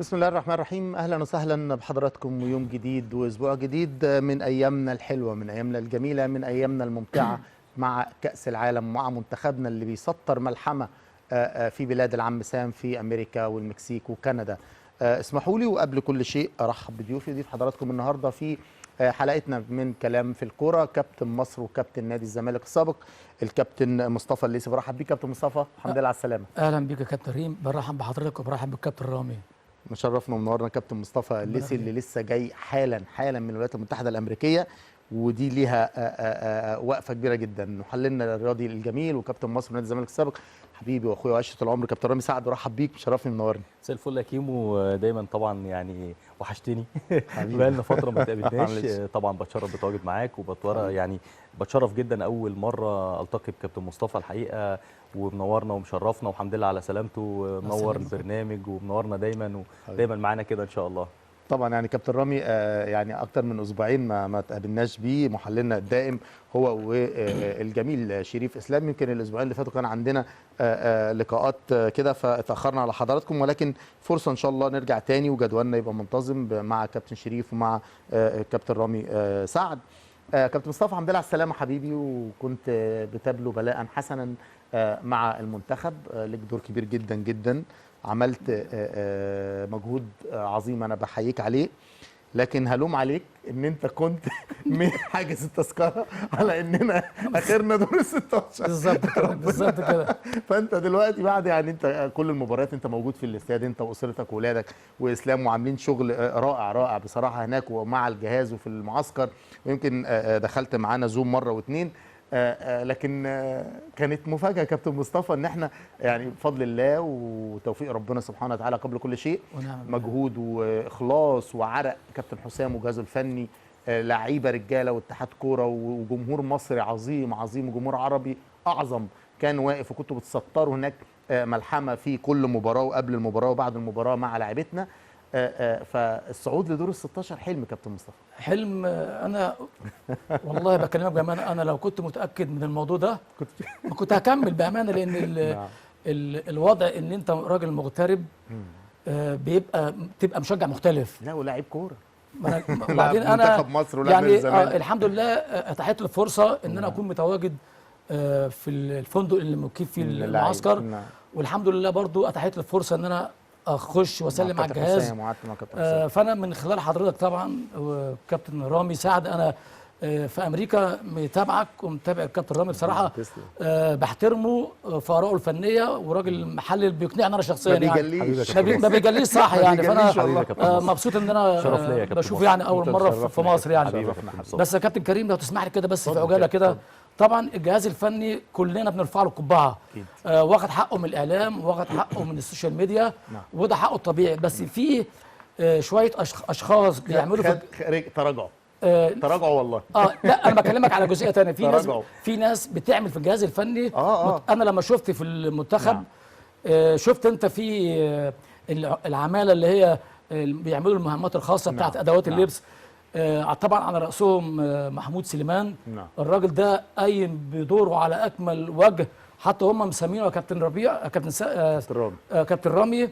بسم الله الرحمن الرحيم. اهلا وسهلا بحضراتكم، ويوم جديد واسبوع جديد من ايامنا الحلوة، من ايامنا الجميلة، من ايامنا الممتعة مع كاس العالم، مع منتخبنا اللي بيسطر ملحمة في بلاد العم سام في امريكا والمكسيك وكندا. اسمحوا لي وقبل كل شيء ارحب بضيوفي، ضيف حضراتكم النهارده في حلقتنا من كلام في الكورة، كابتن مصر وكابتن نادي الزمالك السابق الكابتن مصطفى الليثي. برحب بيك كابتن مصطفى، الحمد لله على السلامة. اهلا بيك يا كابتن ريم، برحب بحضرتك وبرحب بالكابتن رامي. مشرفنا ومنورنا كابتن مصطفى الليثي اللي لسه جاي حالا حالا من الولايات المتحدة الامريكية، ودي ليها وقفه كبيرة جدا. محللنا الرياضي الجميل وكابتن مصر ونادي الزمالك السابق حبيبي واخويا وعشرة العمر كابتن رامي سعد، رحب بيك، مشرفني ومنورني. مساء الفل يا كيمو، دايما طبعا يعني وحشتني بقالنا فترة ما اتقابلناش. طبعا بتشرف بتواجد معاك وبتورى يعني بتشرف جدا اول مرة التقي بكابتن مصطفى الحقيقة، ومنورنا ومشرفنا والحمد لله على سلامته، ومنور البرنامج ومنورنا دايما ودايما معانا كده ان شاء الله. طبعا يعني كابتن رامي يعني اكتر من اسبوعين ما تقابلناش بيه، محللنا الدائم هو والجميل شريف اسلام. يمكن الاسبوعين اللي فاتوا كان عندنا لقاءات كده فتاخرنا على حضراتكم، ولكن فرصة ان شاء الله نرجع تاني وجدولنا يبقى منتظم مع كابتن شريف ومع كابتن رامي سعد. كابتن مصطفى الحمد لله على السلامة حبيبي، وكنت بتبلو بلاء حسنا مع المنتخب، لك دور كبير جدا جدا، عملت مجهود عظيم انا بحييك عليه، لكن هلوم عليك ان انت كنت من حاجز التذكرة على اننا اخرنا دور ال 16 بالظبط كده بالظبط كده. فانت دلوقتي بعد يعني انت كل المباريات انت موجود في الاستاد، انت واسرتك واولادك واسلام، وعاملين شغل رائع رائع بصراحة هناك ومع الجهاز وفي المعسكر، ويمكن دخلت معانا زوم مرة واثنين، لكن كانت مفاجأة كابتن مصطفى ان احنا يعني بفضل الله وتوفيق ربنا سبحانه وتعالى قبل كل شيء، مجهود واخلاص وعرق كابتن حسام وجهازه الفني، لعيبة رجاله واتحاد كورة وجمهور مصري عظيم عظيم وجمهور عربي اعظم كان واقف، وكنتوا بتسطروا هناك ملحمة في كل مباراة وقبل المباراة وبعد المباراة مع لاعبتنا. فالصعود لدور ال 16 حلم كابتن مصطفى، حلم. انا والله بكلمك بامانه، انا لو كنت متاكد من الموضوع ده ما كنت هكمل بامانه، لان الوضع ان انت راجل مغترب بيبقى تبقى مشجع مختلف. لا ولاعيب كورة، وبعدين انا منتخب مصر ولاعب يعني الزمالك. الحمد لله اتاحت لي الفرصة ان انا اكون متواجد في الفندق اللي مقيم فيه المعسكر، والحمد لله برضو اتاحت لي الفرصة ان انا اخش واسلم على الجهاز. فانا من خلال حضرتك طبعا وكابتن رامي سعد، انا في امريكا متابعك ومتابع الكابتن رامي بصراحة، بحترمه في ارائه الفنية، وراجل محلل بيقنعني انا شخصيا، يعني ما بيجليش صح يعني. فانا مبسوط ان انا بشوفه يعني اول مرة في مصر يعني. بس يا كابتن كريم لو تسمح لي كده بس في عجالة كده، طبعا الجهاز الفني كلنا بنرفع له القبعة، واخد حقه من الاعلام، واخد حقه من ال social media، وده حقه الطبيعي. بس في شوية اشخاص بيعملوا تراجعوا تراجعوا والله. لا انا بكلمك على جزئية ثانية. في ناس في ناس بتعمل في الجهاز الفني. انا لما شفت في المنتخب شفت انت في العمالة اللي هي بيعملوا المهمات الخاصة بتاعت ادوات اللبس، طبعا على راسهم محمود سليمان. الراجل ده قايم بدوره على اكمل وجه، حتى هم مسمينه يا كابتن ربيع، كابتن رامي،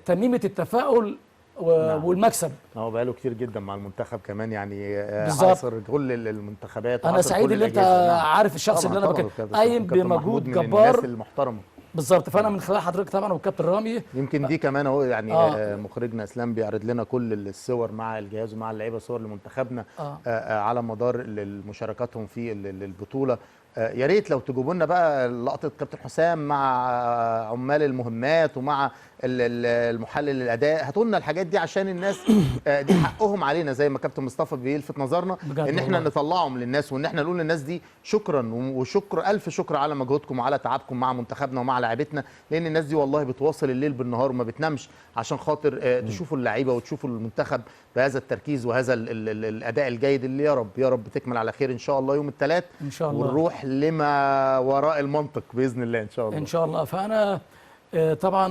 تميمه التفاؤل والمكسب. هو بقاله كتير جدا مع المنتخب كمان يعني، عاصر كل المنتخبات. انا سعيد ان انت عارف الشخص اللي انا بكلم، قايم بمجهود جبار، الناس المحترمة بالظبط. فانا من خلال حضرتك طبعا والكابتن رامي، يمكن دي كمان اهو يعني مخرجنا اسلام بيعرض لنا كل الصور مع الجهاز ومع اللعيبة، صور لمنتخبنا على مدار مشاركاتهم في البطولة. يا ريت لو تجيبوا لنا بقى لقطة كابتن حسام مع عمال المهمات ومع المحلل الاداء، هاتوا لنا الحاجات دي عشان الناس دي حقهم علينا، زي ما كابتن مصطفى بيلفت نظرنا ان احنا نطلعهم للناس، وان احنا نقول للناس دي شكرا وشكر الف شكر على مجهودكم وعلى تعبكم مع منتخبنا ومع لاعبتنا، لان الناس دي والله بتواصل الليل بالنهار وما بتنامش عشان خاطر تشوفوا اللعيبة وتشوفوا المنتخب بهذا التركيز وهذا الاداء الجيد اللي يا رب يا رب تكمل على خير ان شاء الله يوم الثلاث ان شاء الله، ونروح لما وراء المنطق باذن الله ان شاء الله. ان شاء الله. فانا طبعا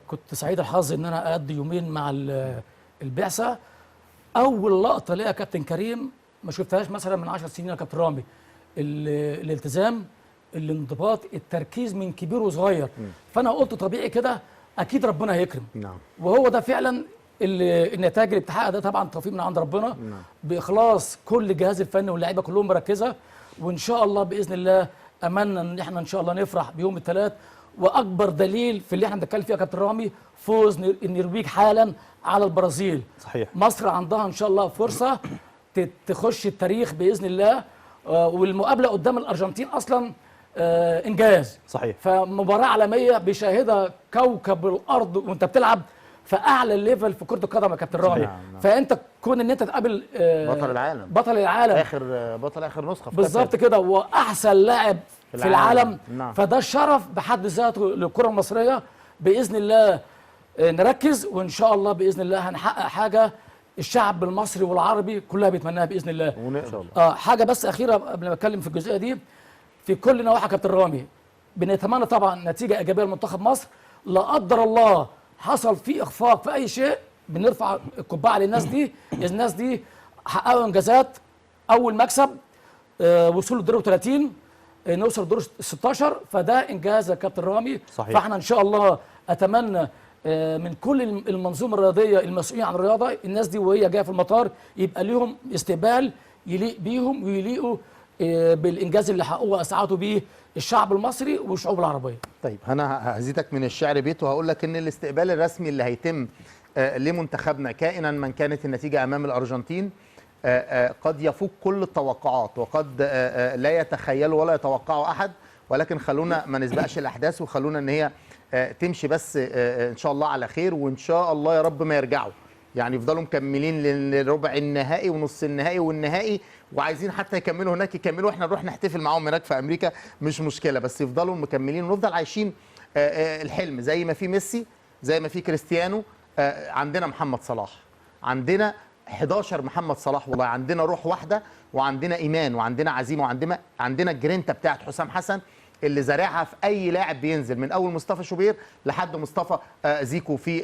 كنت سعيد الحظ ان انا اقضي يومين مع البعثة. اول لقطة ليا كابتن كريم ما شفتهاش مثلا من 10 سنين يا كابتن رامي، الالتزام، الانضباط، التركيز من كبير وصغير. فانا قلت طبيعي كده اكيد ربنا هيكرم. نعم. وهو ده فعلا النتائج اللي بتحقق، ده طبعا توفيق من عند ربنا. نعم. باخلاص كل الجهاز الفني واللعيبة كلهم مركزه، وان شاء الله باذن الله املنا ان احنا ان شاء الله نفرح بيوم الثلاث. واكبر دليل في اللي احنا بنتكلم فيه يا كابتن رامي فوز النرويج حالا على البرازيل. صحيح. مصر عندها ان شاء الله فرصة تخش التاريخ باذن الله، والمقابلة قدام الارجنتين اصلا انجاز. صحيح. فمباراه عالمية بيشاهدها كوكب الارض وانت بتلعب في اعلى level في كره القدم يا كابتن رامي. فانت كون ان انت تقابل بطل العالم، بطل العالم، اخر بطل، اخر نسخه بالظبط كده، واحسن لاعب في العالم. نعم. فده شرف بحد ذاته للكرة المصرية. باذن الله نركز، وان شاء الله باذن الله هنحقق حاجة الشعب المصري والعربي كلها بيتمناها باذن الله. ان شاء الله. حاجة بس اخيرة قبل ما اتكلم في الجزئية دي، في كل نواحي يا كابتن رامي بنتمنى طبعا نتيجة ايجابية لمنتخب مصر. لا قدر الله حصل في اخفاق في اي شيء، بنرفع القبعة للناس دي. الناس دي حققوا انجازات، اول مكسب، وصول للدور 30، نوصل لدور 16، فده انجاز يا كابتن رامي. صحيح. فاحنا ان شاء الله اتمنى من كل المنظومة الرياضية المسؤولين عن الرياضة، الناس دي وهي جاية في المطار يبقى ليهم استقبال يليق بيهم ويليقوا بالانجاز اللي حققوه واسعدوا بيه الشعب المصري والشعوب العربية. طيب انا هزيدك من الشعر بيت وهقول لك ان الاستقبال الرسمي اللي هيتم لمنتخبنا كائنا من كانت النتيجة امام الارجنتين قد يفوق كل التوقعات، وقد لا يتخيل ولا يتوقعه احد، ولكن خلونا ما نسبقش الاحداث، وخلونا ان هي تمشي بس ان شاء الله على خير، وان شاء الله يا رب ما يرجعوا، يعني يفضلوا مكملين للربع النهائي ونص النهائي والنهائي، وعايزين حتى يكملوا هناك يكملوا، احنا نروح نحتفل معاهم هناك في امريكا مش مشكلة، بس يفضلوا مكملين ونفضل عايشين الحلم زي ما في ميسي، زي ما في كريستيانو، عندنا محمد صلاح، عندنا 11 محمد صلاح، والله عندنا روح واحدة، وعندنا ايمان، وعندنا عزيمة، وعندنا الجرينتا بتاعت حسام حسن اللي زارعها في اي لاعب بينزل، من اول مصطفى شوبير لحد مصطفى زيكو في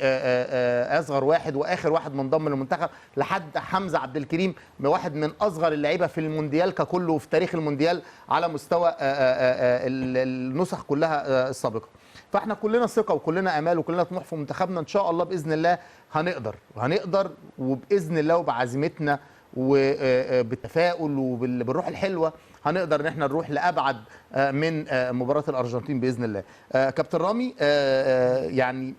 اصغر واحد واخر واحد منضم للمنتخب، لحد حمزة عبد الكريم واحد من اصغر اللعيبة في المونديال ككله وفي تاريخ المونديال على مستوى النسخ كلها السابقة. فاحنا كلنا ثقة وكلنا امال وكلنا طموح في منتخبنا، ان شاء الله باذن الله هنقدر، وهنقدر وباذن الله وبعزيمتنا وبالتفاؤل وبالروح الحلوة هنقدر ان احنا نروح لابعد من مباراة الارجنتين باذن الله. كابتن رامي، يعني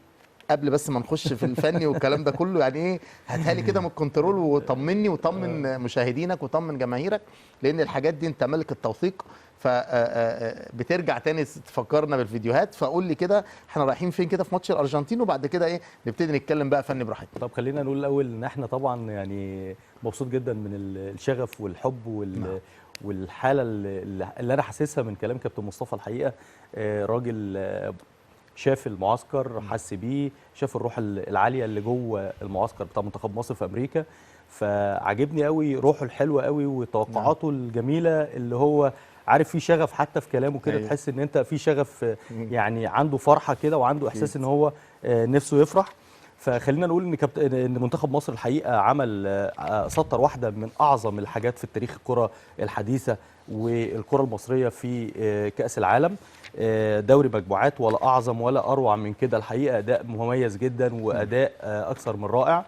قبل بس ما نخش في الفني والكلام ده كله، يعني ايه هاتها لي كده من الكنترول وطمني وطمن مشاهدينك وطمن جماهيرك، لان الحاجات دي انت ملك التوثيق، فبترجع تاني تفكرنا بالفيديوهات. فقول لي كده احنا رايحين فين كده في ماتش الارجنتين، وبعد كده ايه نبتدي نتكلم بقى فني براحتنا. طب خلينا نقول الاول ان احنا طبعا يعني مبسوط جدا من الشغف والحب والحالة اللي انا حاسسها من كلام كابتن مصطفى. الحقيقة راجل شاف المعسكر، حس بيه، شاف الروح العالية اللي جوه المعسكر بتاع منتخب مصر في امريكا، فعجبني قوي روحه الحلوة قوي وتوقعاته الجميلة اللي هو عارف فيه شغف حتى في كلامه كده. أيوة. تحس ان انت في شغف، يعني عنده فرحه كده وعنده احساس ان هو نفسه يفرح. فخلينا نقول ان ان منتخب مصر الحقيقة عمل سطر واحدة من اعظم الحاجات في التاريخ الكره الحديثة والكره المصرية في كاس العالم، دوري مجموعات ولا اعظم ولا اروع من كده الحقيقة، اداء مميز جدا واداء اكثر من رائع.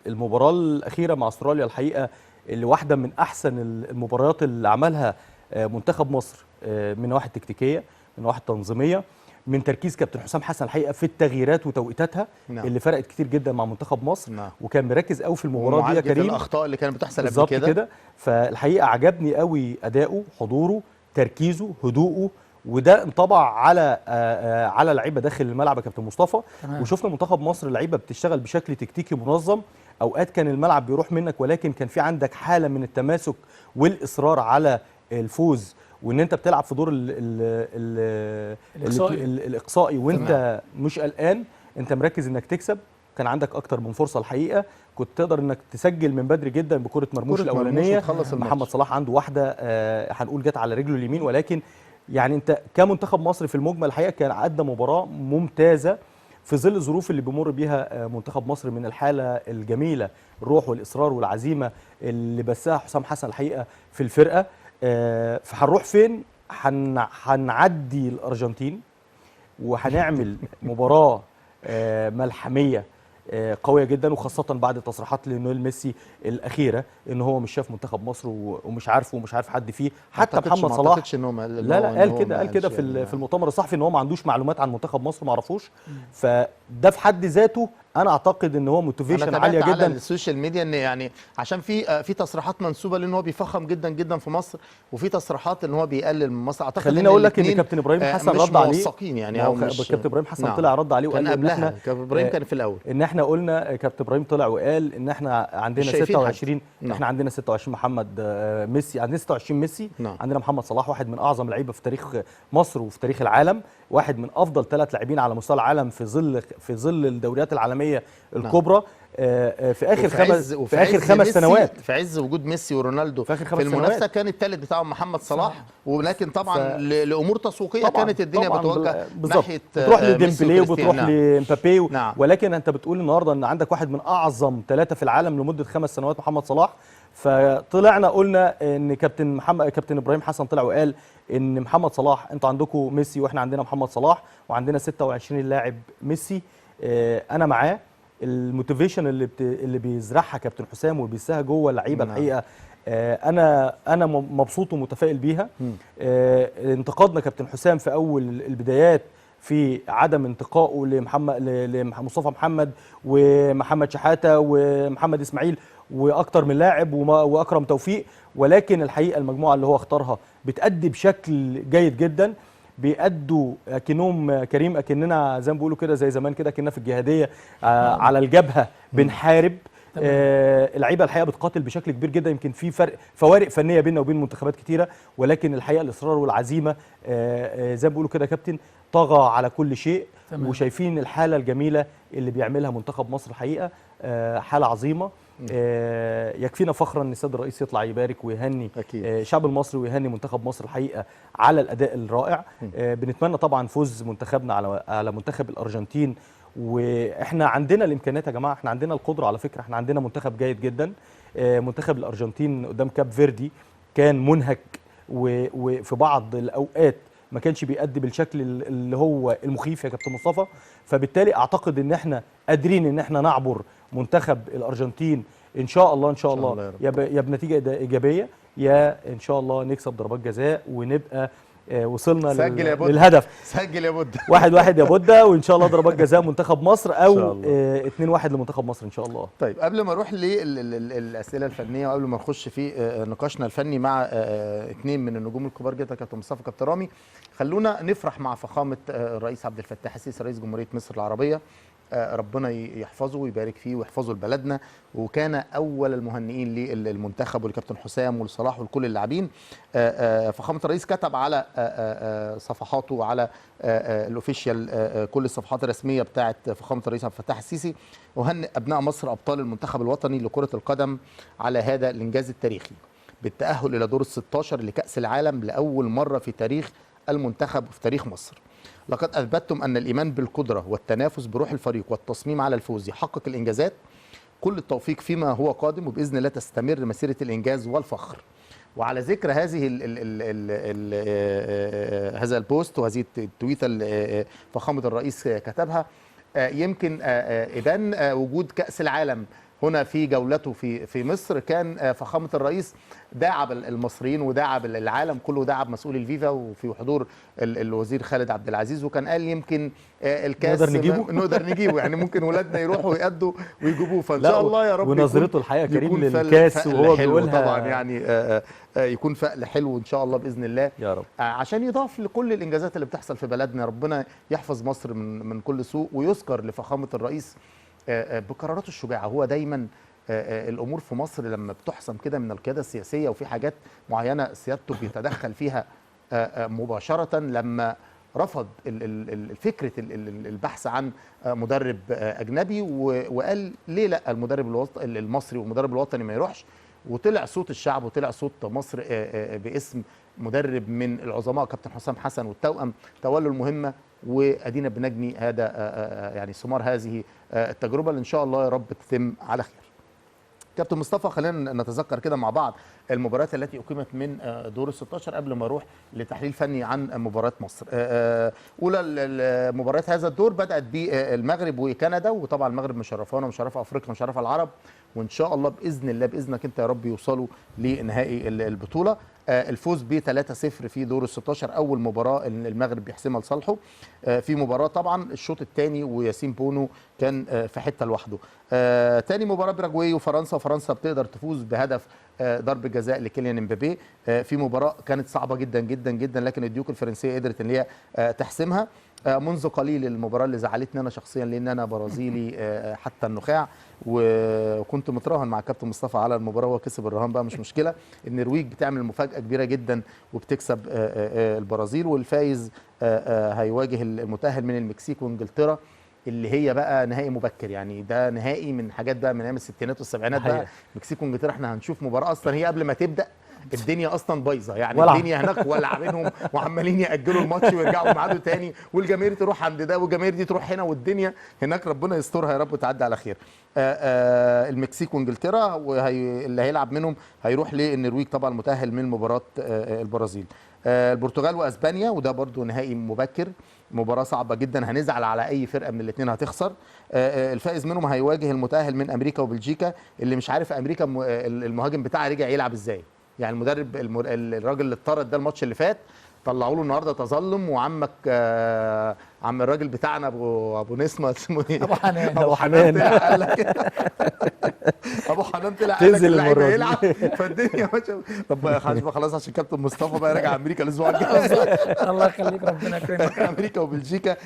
المباراة الاخيرة مع استراليا الحقيقة اللي واحدة من احسن المباريات اللي عملها منتخب مصر من نواحي التكتيكيه، من نواحي التنظيمية، من تركيز كابتن حسام حسن الحقيقة في التغييرات وتوقيتاتها. نعم. اللي فرقت كتير جدا مع منتخب مصر. نعم. وكان مركز قوي في المباراة دي يا كريم، الاخطاء اللي كانت بتحصل قبل كده بالظبط كده. فالحقيقة عجبني قوي اداؤه، حضوره، تركيزه، هدوءه، وده انطبع على لعيبة داخل الملعب يا كابتن مصطفى. تمام. وشفنا منتخب مصر لعيبة بتشتغل بشكل تكتيكي منظم، اوقات كان الملعب بيروح منك ولكن كان في عندك حاله من التماسك والاصرار على الفوز، وان انت بتلعب في دور ال ال ال الاقصائي وانت تمام. مش قلقان، انت مركز انك تكسب. كان عندك اكتر من فرصة الحقيقة، كنت تقدر انك تسجل من بدري جدا بكره مرموش الاولانية. محمد صلاح عنده واحدة هنقول جت على رجله اليمين، ولكن يعني انت كمنتخب مصر في المجمل الحقيقة كان ادى مباراة ممتازة في ظل الظروف اللي بيمر بيها منتخب مصر، من الحالة الجميلة، الروح والاصرار والعزيمة اللي بثها حسام حسن الحقيقة في الفرقة. فهنروح فين؟ هنعدي الارجنتين، وهنعمل مباراة ملحميه قوية جدا، وخاصة بعد تصريحات ليونيل ميسي الاخيرة ان هو مش شاف منتخب مصر ومش عارفه ومش عارف حد فيه، حتى محمد صلاح. لا لا، قال كده، قال كده في المؤتمر الصحفي ان هو ما عندوش معلومات عن منتخب مصر، ما عرفوش. فده في حد ذاته انا اعتقد ان هو motivation عالية جدا على ال social media، ان يعني عشان في تصريحات منسوبه لان هو بيفخم جدا جدا في مصر، وفي تصريحات ان هو بيقلل من مصر. اعتقد خليني اقول لك ان كابتن ابراهيم حسن رد عليه يعني، او مش كابتن ابراهيم حسن. نعم. طلع رد عليه وقال ان احنا كابتن ابراهيم كان في الاول، ان احنا قلنا كابتن ابراهيم طلع وقال ان احنا عندنا 26. نعم. احنا عندنا 26 محمد ميسي، عندنا 26 ميسي. نعم. عندنا محمد صلاح، واحد من اعظم لعيبة في تاريخ مصر وفي تاريخ العالم، واحد من افضل 3 لاعبين على مستوى العالم في ظل الدوريات العالمية الكبرى. في اخر خمس سنوات، في عز وجود ميسي ورونالدو في, في المنافسة، كان الثالث بتاعهم محمد صلاح، ولكن طبعا لامور تسويقية كانت الدنيا بتوجه ناحية، بتروح لديمبلي وبتروح. نعم. لمبابي. نعم. ولكن انت بتقول النهارده ان عندك واحد من اعظم 3 في العالم لمدة 5 سنوات محمد صلاح. فطلعنا قلنا ان كابتن ابراهيم حسن طلع وقال ان محمد صلاح، انتوا عندكم ميسي واحنا عندنا محمد صلاح وعندنا 26 لاعب ميسي. انا معاه. ال motivation اللي بيزرعها كابتن حسام وبيساها جوه اللعيبة الحقيقة، انا مبسوط ومتفائل بيها. انتقادنا كابتن حسام في اول البدايات في عدم انتقائه لمصطفى محمد ومحمد شحاته ومحمد اسماعيل واكتر من لاعب واكرم توفيق، ولكن الحقيقة المجموعة اللي هو اختارها بتأدي بشكل جيد جدا، بيأدوا اكنهم كريم، اكننا زي ما بيقولوا كده زي زمان كده، اكننا في الجهادية على الجبهة بنحارب. اللعيبة الحقيقة بتقاتل بشكل كبير جدا، يمكن في فوارق فنية بيننا وبين منتخبات كتيرة، ولكن الحقيقة الاصرار والعزيمة زي ما بيقولوا كده يا كابتن طغى على كل شيء. تمام. وشايفين الحالة الجميلة اللي بيعملها منتخب مصر الحقيقة، حاله عظيمة. يكفينا فخرا ان السيد الرئيس يطلع يبارك ويهني الشعب المصري ويهني منتخب مصر الحقيقة على الاداء الرائع. بنتمنى طبعا فوز منتخبنا على منتخب الارجنتين، واحنا عندنا الامكانيات يا جماعة، احنا عندنا القدرة على فكرة، احنا عندنا منتخب جيد جدا. منتخب الارجنتين قدام كاب فيردي كان منهك، وفي بعض الاوقات ما كانش بيأدي بالشكل اللي هو المخيف يا كابتن مصطفى. فبالتالي اعتقد ان احنا قادرين ان احنا نعبر منتخب الارجنتين ان شاء الله، ان شاء الله يا بنتيجة ايجابية، يا ان شاء الله نكسب ضربات جزاء ونبقى وصلنا للهدف. سجل يا بودة 1-1 يا بودة، وان شاء الله ضربات جزاء منتخب مصر، او 2-1 لمنتخب مصر ان شاء الله. طيب قبل ما اروح للاسئلة الفنية وقبل ما نخش في نقاشنا الفني مع 2 من النجوم الكبار جدا كابتن مصطفى كابتن رامي، خلونا نفرح مع فخامة الرئيس عبد الفتاح السيسي رئيس جمهورية مصر العربية. ربنا يحفظه ويبارك فيه ويحفظه لبلدنا، وكان اول المهنئين للمنتخب والكابتن حسام ولصلاح ولكل اللاعبين. فخامة الرئيس كتب على صفحاته وعلى ال official، كل الصفحات الرسمية بتاعه فخامة الرئيس عبد الفتاح السيسي: اهنئ ابناء مصر ابطال المنتخب الوطني لكرة القدم على هذا الانجاز التاريخي بالتاهل الى دور ال16 لكاس العالم لاول مرة في تاريخ المنتخب وفي تاريخ مصر. لقد أثبتتم أن الإيمان بالقدرة والتنافس بروح الفريق والتصميم على الفوز يحقق الإنجازات. كل التوفيق فيما هو قادم، وبإذن الله تستمر مسيرة الإنجاز والفخر. وعلى ذكر هذه ال ال ال ال هذا البوست وهذه التويته اللي فخامة الرئيس كتبها، يمكن إبان وجود كأس العالم هنا في جولته في مصر، كان فخامة الرئيس داعب المصريين وداعب العالم كله، داعب مسؤولي الفيفا وفي حضور الوزير خالد عبد العزيز، وكان قال يمكن الكاس نقدر نجيبه، يعني ممكن ولادنا يروحوا ويأدوا ويجيبوه. فان شاء الله يا رب. ونظرته الحقيقة كريم للكاس وهو بيقولها طبعا، يعني يكون فأل حلو ان شاء الله باذن الله يا رب، عشان يضاف لكل الانجازات اللي بتحصل في بلدنا. ربنا يحفظ مصر من كل سوء، ويذكر لفخامه الرئيس بقراراته الشجاعة. هو دايما الامور في مصر لما بتحسم كده من القيادة السياسية وفي حاجات معينة سيادته بيتدخل فيها مباشرة، لما رفض فكرة البحث عن مدرب اجنبي وقال ليه لا المدرب المصري والمدرب الوطني ما يروحش، وطلع صوت الشعب وطلع صوت مصر باسم مدرب من العظماء كابتن حسام حسن والتوأم تولوا المهمة، وادينا بنجني هذا يعني ثمار هذه التجربة اللي ان شاء الله يا رب تتم على خير. كابتن مصطفى، خلينا نتذكر كده مع بعض المباريات التي اقيمت من دور ال 16 قبل ما اروح لتحليل فني عن مباراة مصر. اولى مباريات هذا الدور بدات بالمغرب وكندا، وطبعا المغرب مشرفانا ومشرفه افريقيا ومشرفه العرب، وان شاء الله باذن الله باذنك انت يا رب يوصلوا لنهائي البطولة. الفوز ب 3-0 في دور ال 16، اول مباراة المغرب بيحسمها لصالحه. في مباراة طبعا الشوط الثاني وياسين بونو كان في حتة لوحده. ثاني مباراة باراجواي وفرنسا، وفرنسا بتقدر تفوز بهدف ضرب جزاء لكيليان امبابي. في مباراة كانت صعبة جدا جدا جدا، لكن الديوك الفرنسية قدرت ان هي تحسمها. منذ قليل المباراة اللي زعلتني انا شخصيا، لان انا برازيلي حتى النخاع، وكنت متراهن مع كابتن مصطفى على المباراة وكسب الرهان بقى مش مشكلة. النرويج بتعمل مفاجاة كبيرة جدا وبتكسب البرازيل، والفايز هيواجه المتاهل من المكسيك وانجلترا، اللي هي بقى نهائي مبكر. يعني ده نهائي من حاجات بقى من ايام الستينات والسبعينات بقى، المكسيك وانجلترا. احنا هنشوف مباراة اصلا هي قبل ما تبدا الدنيا اصلا بايظة، يعني ولع. الدنيا هناك ولع منهم، وعمالين ياجلوا الماتش ويرجعوا ميعاده تاني، والجماهير تروح عند ده والجماهير دي تروح هنا، والدنيا هناك ربنا يسترها يا رب وتعدي على خير. المكسيك وانجلترا، اللي هيلعب منهم هيروح للنرويج طبعا المتاهل من مباراة البرازيل. البرتغال واسبانيا، وده برضو نهائي مبكر، مباراة صعبة جدا، هنزعل على اي فرقه من الاثنين هتخسر. الفائز منهم هيواجه المتاهل من امريكا وبلجيكا، اللي مش عارف امريكا المهاجم بتاعها رجع يلعب ازاي. يعني المدرب الراجل اللي اتطرد ده الماتش اللي فات طلعوا له النهارده تظلم، وعمك عم الراجل بتاعنا ابو نسمه اسمه ايه؟ ابو حنان. ابو حنان طلع قال لك ابو حنان طلع قال لك اللعيب هيلعب، فالدنيا ماشية. طب خلاص عشان كابتن مصطفى بقى راجع امريكا الاسبوع الجاي. الله يخليك، ربنا يكرمك. امريكا وبلجيكا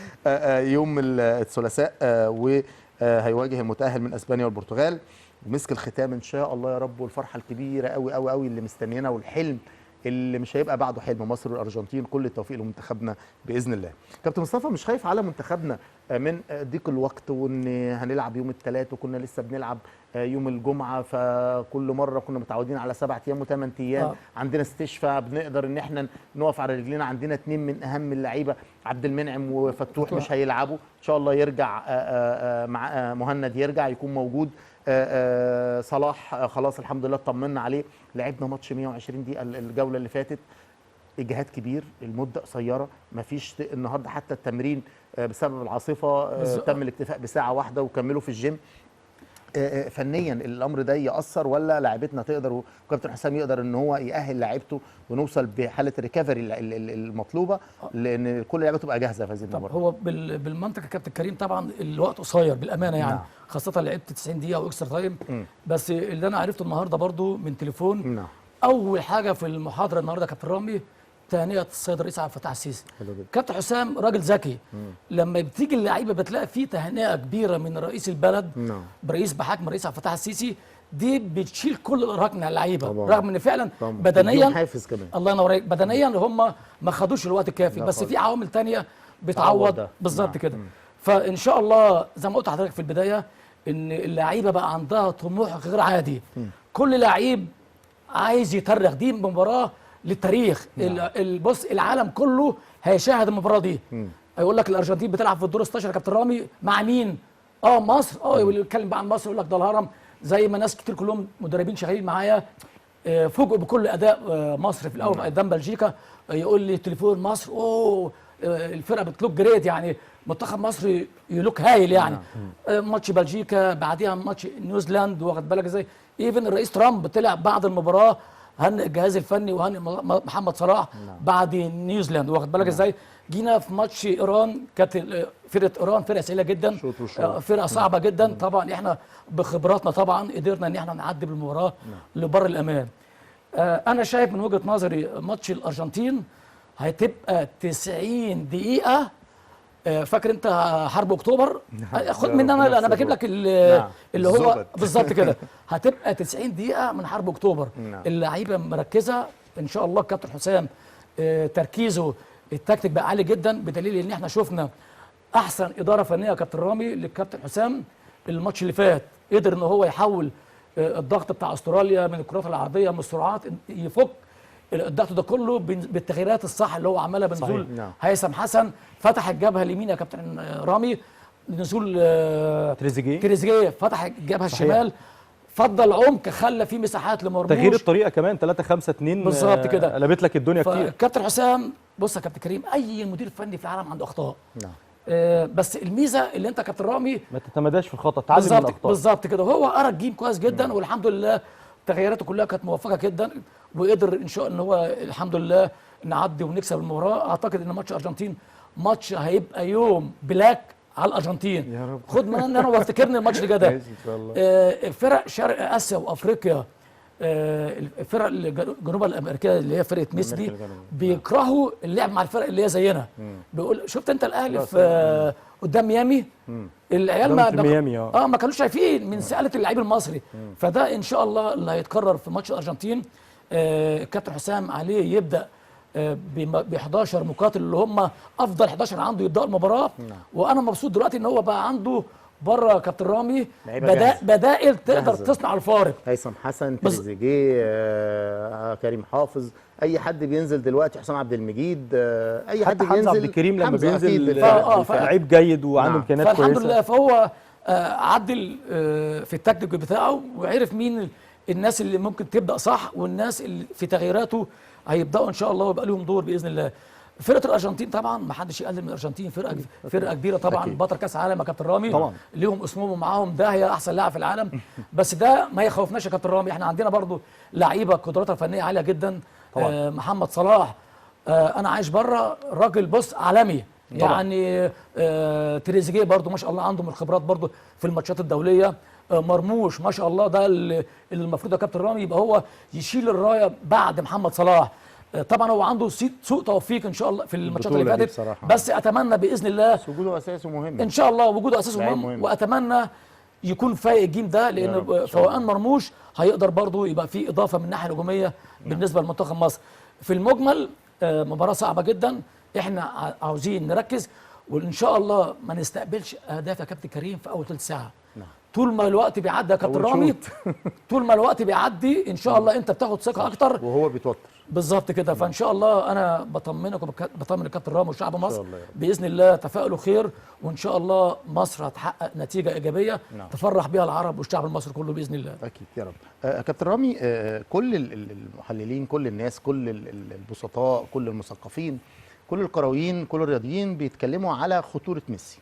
يوم الثلاثاء، وهيواجه المتاهل من اسبانيا والبرتغال. ومسك الختام ان شاء الله يا رب، والفرحه الكبيرة قوي قوي قوي اللي مستنينا، والحلم اللي مش هيبقى بعده حلم، مصر والارجنتين. كل التوفيق لمنتخبنا باذن الله. كابتن مصطفى، مش خايف على منتخبنا من ضيق الوقت، وان هنلعب يوم الثلاث وكنا لسه بنلعب يوم الجمعة، فكل مرة كنا متعودين على 7 ايام و8 ايام. عندنا استشفاء، بنقدر ان احنا نقف على رجلينا. عندنا 2 من اهم اللعيبة، عبد المنعم وفتوح، مش هيلعبوا ان شاء الله. يرجع مع مهند، يرجع يكون موجود. صلاح خلاص الحمد لله اطمنا عليه. لعبنا ماتش 120 دقيقة الجولة اللي فاتت، اجهاد كبير، المدة قصيرة، مفيش النهارده حتى التمرين بسبب العاصفة تم الاكتفاء بساعة واحدة وكملوا في الجيم. فنيا الامر ده ياثر، ولا لاعبتنا تقدر وكابتن حسام يقدر ان هو يأهل لاعيبته ونوصل بحاله ال recovery المطلوبة، لان كل لعيبة تبقى جاهزة في هذه المباراة؟ هو بالمنطق يا كابتن كريم طبعا الوقت قصير بالامانة، يعني نعم. خاصة لعبت 90 دقيقة و extra time. بس اللي انا عرفته النهارده برضو من تليفون، نعم. اول حاجة في المحاضرة النهارده كابتن رامي تهنئة السيد الرئيس عبد الفتاح السيسي. كابتن حسام راجل ذكي، لما بتيجي اللعيبة بتلاقي فيه تهنئة كبيرة من رئيس البلد، برئيس بحجم الرئيس عبد الفتاح السيسي، دي بتشيل كل الارهاق من اللعيبة، رغم ان فعلا طبعا. بدنيا حافز كمان، الله ينور عليك، بدنيا هم ما خدوش الوقت الكافي، بس في عوامل ثانية بتعوض بالظبط كده. فان شاء الله زي ما قلت لحضرتك في البداية ان اللعيبة بقى عندها طموح غير عادي. كل لعيب عايز يترخ، دي مباراة للتاريخ. بص العالم كله هيشاهد المباراة دي. هيقول لك الارجنتين بتلعب في الدور 16 يا كابتن رامي مع مين؟ مصر. يتكلم بقى عن مصر، يقول لك ده الهرم، زي ما ناس كتير كلهم مدربين شغالين معايا فوجئوا بكل اداء مصر في الاول قدام بلجيكا. يقول لي تليفون مصر، اوه الفرقة بت look great، يعني منتخب مصر ي look هايل يعني. ماتش بلجيكا، بعديها ماتش نيوزيلاند، واخد بالك ازاي؟ even الرئيس ترامب طلع بعد المباراة هنئ الجهاز الفني وهنئ محمد صلاح بعد نيوزيلاند، واخد بالك ازاي؟ جينا في ماتش ايران، كانت فرقه ايران فرقه سهلة جدا، فرقه صعبة جدا. طبعا احنا بخبراتنا طبعا قدرنا ان احنا نعدي بالمباراة لبر الامان. انا شايف من وجهه نظري ماتش الارجنتين هتبقى 90 دقيقة. فاكر انت حرب اكتوبر؟ خد مني انا بجيب لك اللي هو بالظبط كده. هتبقى 90 دقيقة من حرب اكتوبر. اللعيبة مركزه ان شاء الله. كابتن حسام تركيزه التكتيك بقى عالي جدا، بدليل ان احنا شفنا احسن ادارة فنية كابتن رامي للكابتن حسام الماتش اللي فات. قدر ان هو يحول الضغط بتاع استراليا من الكرات العرضية من السرعات، يفك الضغط ده كله بالتغييرات الصح اللي هو عملها بنزول هيثم حسن، فتح الجبهة اليمين يا كابتن رامي، نزول تريزيجيه فتح الجبهة الشمال. فضل عمق، خلى فيه مساحات لمرموش. تغيير الطريقة كمان 3-5-2 بالظبط كده، قلبت لك الدنيا كتير. كابتن حسام بص يا كابتن كريم، اي مدير فني في العالم عنده اخطاء. نعم. بس الميزة اللي انت كابتن رامي ما تتمداش في الخطا، تعلم من الاخطاء. بالظبط كده، هو قرا ال game كويس جدا. والحمد لله تغييراته كلها كانت موفقة جدا، وقدر ان شاء الله ان هو الحمد لله نعدي ونكسب المباراة. اعتقد ان ماتش الارجنتين ماتش هيبقى يوم black على الارجنتين. يا رب خد من انا وافتكرني الماتش اللي جاي ده. ان شاء الله. فرق شرق اسيا وافريقيا، الفرق الجنوب الامريكية اللي هي فرقه ميسي دي بيكرهوا اللعب مع الفرق اللي هي زينا. بيقول شفت انت الاهلي في قدام ميامي، العيال ما ما كانوش شايفين من سألة اللعيب المصري. فده ان شاء الله اللي هيتكرر في ماتش الارجنتين. الكابتن حسام عليه يبدا ب 11 مقاتل اللي هم افضل 11 عنده يبداوا المباراة. وانا مبسوط دلوقتي ان هو بقى عنده بره كابتن رامي بدائل تقدر تصنع الفارق. هيثم حسن، تريزيجيه، كريم حافظ، اي حد بينزل دلوقتي، حسام عبد المجيد، اي حد بينزل، حمزة عبد الكريم لما بينزل لعيب جيد وعنده امكانيات كويسة. فالحمد لله، فهو عدل في التكتيك بتاعه وعرف مين الناس اللي ممكن تبدا صح والناس اللي في تغييراته هيبداوا ان شاء الله ويبقى لهم دور باذن الله. فرقه الارجنتين طبعا ما حدش يقلل من الارجنتين، فرقه كبيرة طبعا، بطل كاس عالم يا كابتن رامي طبعا، ليهم اسمهم ومعاهم، ده هي احسن لاعب في العالم. بس ده ما يخوفناش يا كابتن رامي، احنا عندنا برضو لعيبة قدراتها الفنية عالية جدا طبعا. محمد صلاح، انا عايش بره، راجل بص عالمي طبعا. يعني تريزيجيه برضو ما شاء الله عنده من الخبرات برضو في الماتشات الدولية. مرموش ما شاء الله، ده اللي المفروض يا كابتن رامي يبقى هو يشيل الراية بعد محمد صلاح. طبعا هو عنده سوء توفيق ان شاء الله في الماتشات اللي فاتت، بس اتمنى باذن الله وجوده اساسي مهم ان شاء الله، وجوده اساسي مهم، واتمنى يكون فايق ال game ده، لان فوقان مرموش هيقدر برضه يبقى فيه اضافه من الناحية الهجومية بالنسبة لمنتخب مصر. في المجمل مباراة صعبة جدا، احنا عاوزين نركز وان شاء الله ما نستقبلش اهداف يا كابتن كريم في اول ثلث ساعة. طول ما الوقت بيعدي يا كابتن رامي، طول ما الوقت بيعدي ان شاء الله انت بتاخد ثقة اكتر وهو بيتوتر. بالظبط كده. فان شاء الله انا بطمنك وبطمن الكابتن رامي وشعب مصر باذن الله، تفائلوا خير وان شاء الله مصر هتحقق نتيجة ايجابية تفرح بها العرب والشعب المصري كله باذن الله. اكيد يا رب. كابتن رامي، كل المحللين، كل الناس، كل البسطاء، كل المثقفين، كل الكرويين، كل الرياضيين بيتكلموا على خطورة ميسي.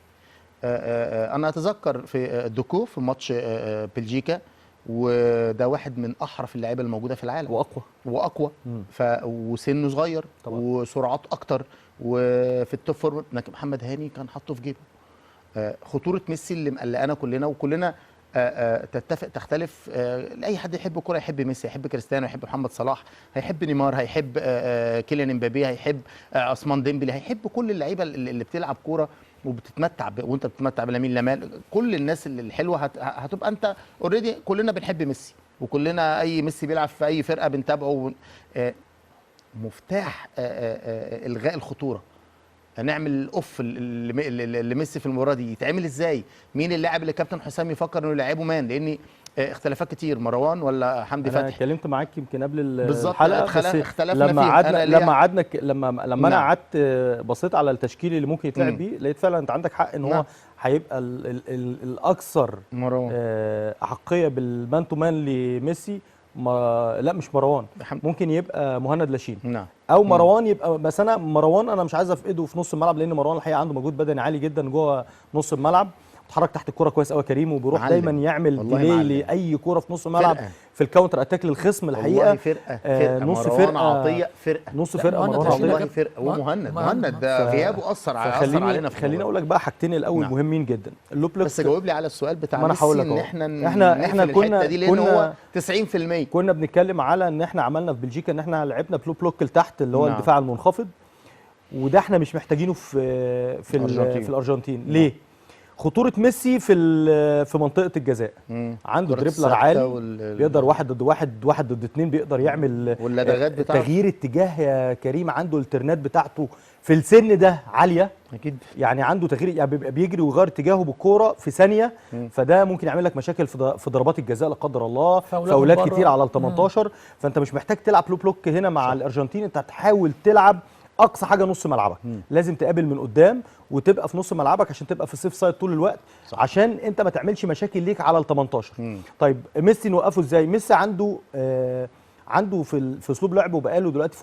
انا اتذكر في دوكو في ماتش بلجيكا، وده واحد من احرف اللعيبة الموجودة في العالم واقوى وسنة صغير طبعا، وسرعته اكتر، وفي ال top form. لكن محمد هاني كان حاطه في جيبه. خطورة ميسي اللي مقلقانا كلنا، وكلنا تتفق تختلف، اي حد يحب الكورة يحب ميسي، يحب كريستيانو، يحب محمد صلاح، هيحب نيمار، هيحب كيليان امبابي، هيحب عثمان ديمبلي، هيحب كل اللعيبة اللي بتلعب كورة وبتتمتع وانت بتتمتع بلامين يامال، كل الناس الحلوة هتبقى انت already. كلنا بنحب ميسي، وكلنا اي ميسي بيلعب في اي فرقه بنتابعه. مفتاح الغاء الخطورة، هنعمل off لميسي في المباراة دي يتعمل ازاي؟ مين اللاعب اللي كابتن حسام يفكر انه يلعبه man؟ لان اختلافات كتير، مروان ولا حمدي فتحي. انا اتكلمت معاك يمكن قبل الحلقة، اختلفنا لما قعدنا لما انا قعدت بصيت على التشكيل اللي ممكن يتلعب بيه، لقيت فعلا انت عندك حق ان هو هيبقى الاكثر احقية بال man to man لميسي. ما لا مش مروان، ممكن يبقى مهند لاشين او مروان يبقى، بس انا مروان انا مش عايز افقده في نص الملعب، لان مروان الحقيقة عنده مجهود بدني عالي جدا جوه نص الملعب، بيتحرك تحت الكره كويس قوي كريم، وبيروح دايما يعمل delay لاي كورة في نص الملعب في ال counter attack للخصم. الحقيقة فرقه نص فرقه عطية، فرقه نص فرقه مروان عطية فرقه، ومهند مهند ده غيابه اثر علينا. خليني اقول لك بقى حاجتين الاول مهمين جدا. ال low block، بس جاوب لي على السؤال بتاع ميسي، ان احنا كنا دي، لان هو 90% كنا بنتكلم على ان احنا عملنا في بلجيكا ان احنا لعبنا ب low block لتحت اللي هو الدفاع المنخفض، وده احنا مش محتاجينه في في الارجنتين. ليه؟ خطورة ميسي في منطقة الجزاء، عنده dribbler عالي، بيقدر 1 ضد 1، 1 ضد 2، بيقدر يعمل واللدغات بتاعته، تغيير اتجاه يا كريم، عنده ال turn ات بتاعته في السن ده عالية اكيد، يعني عنده تغيير، يعني بيبقى بيجري ويغير اتجاهه بالكورة في ثانية، فده ممكن يعمل لك مشاكل في ضربات الجزاء لا قدر الله، فاولات كتير على ال 18. فانت مش محتاج تلعب low block هنا مع الارجنتين، انت هتحاول تلعب اقصى حاجة نص ملعبك. لازم تقابل من قدام وتبقى في نص ملعبك عشان تبقى في ال safe side طول الوقت. صح. عشان انت ما تعملش مشاكل ليك على ال 18. طيب ميسي نوقفه ازاي؟ ميسي عنده في اسلوب لعبه بقاله دلوقتي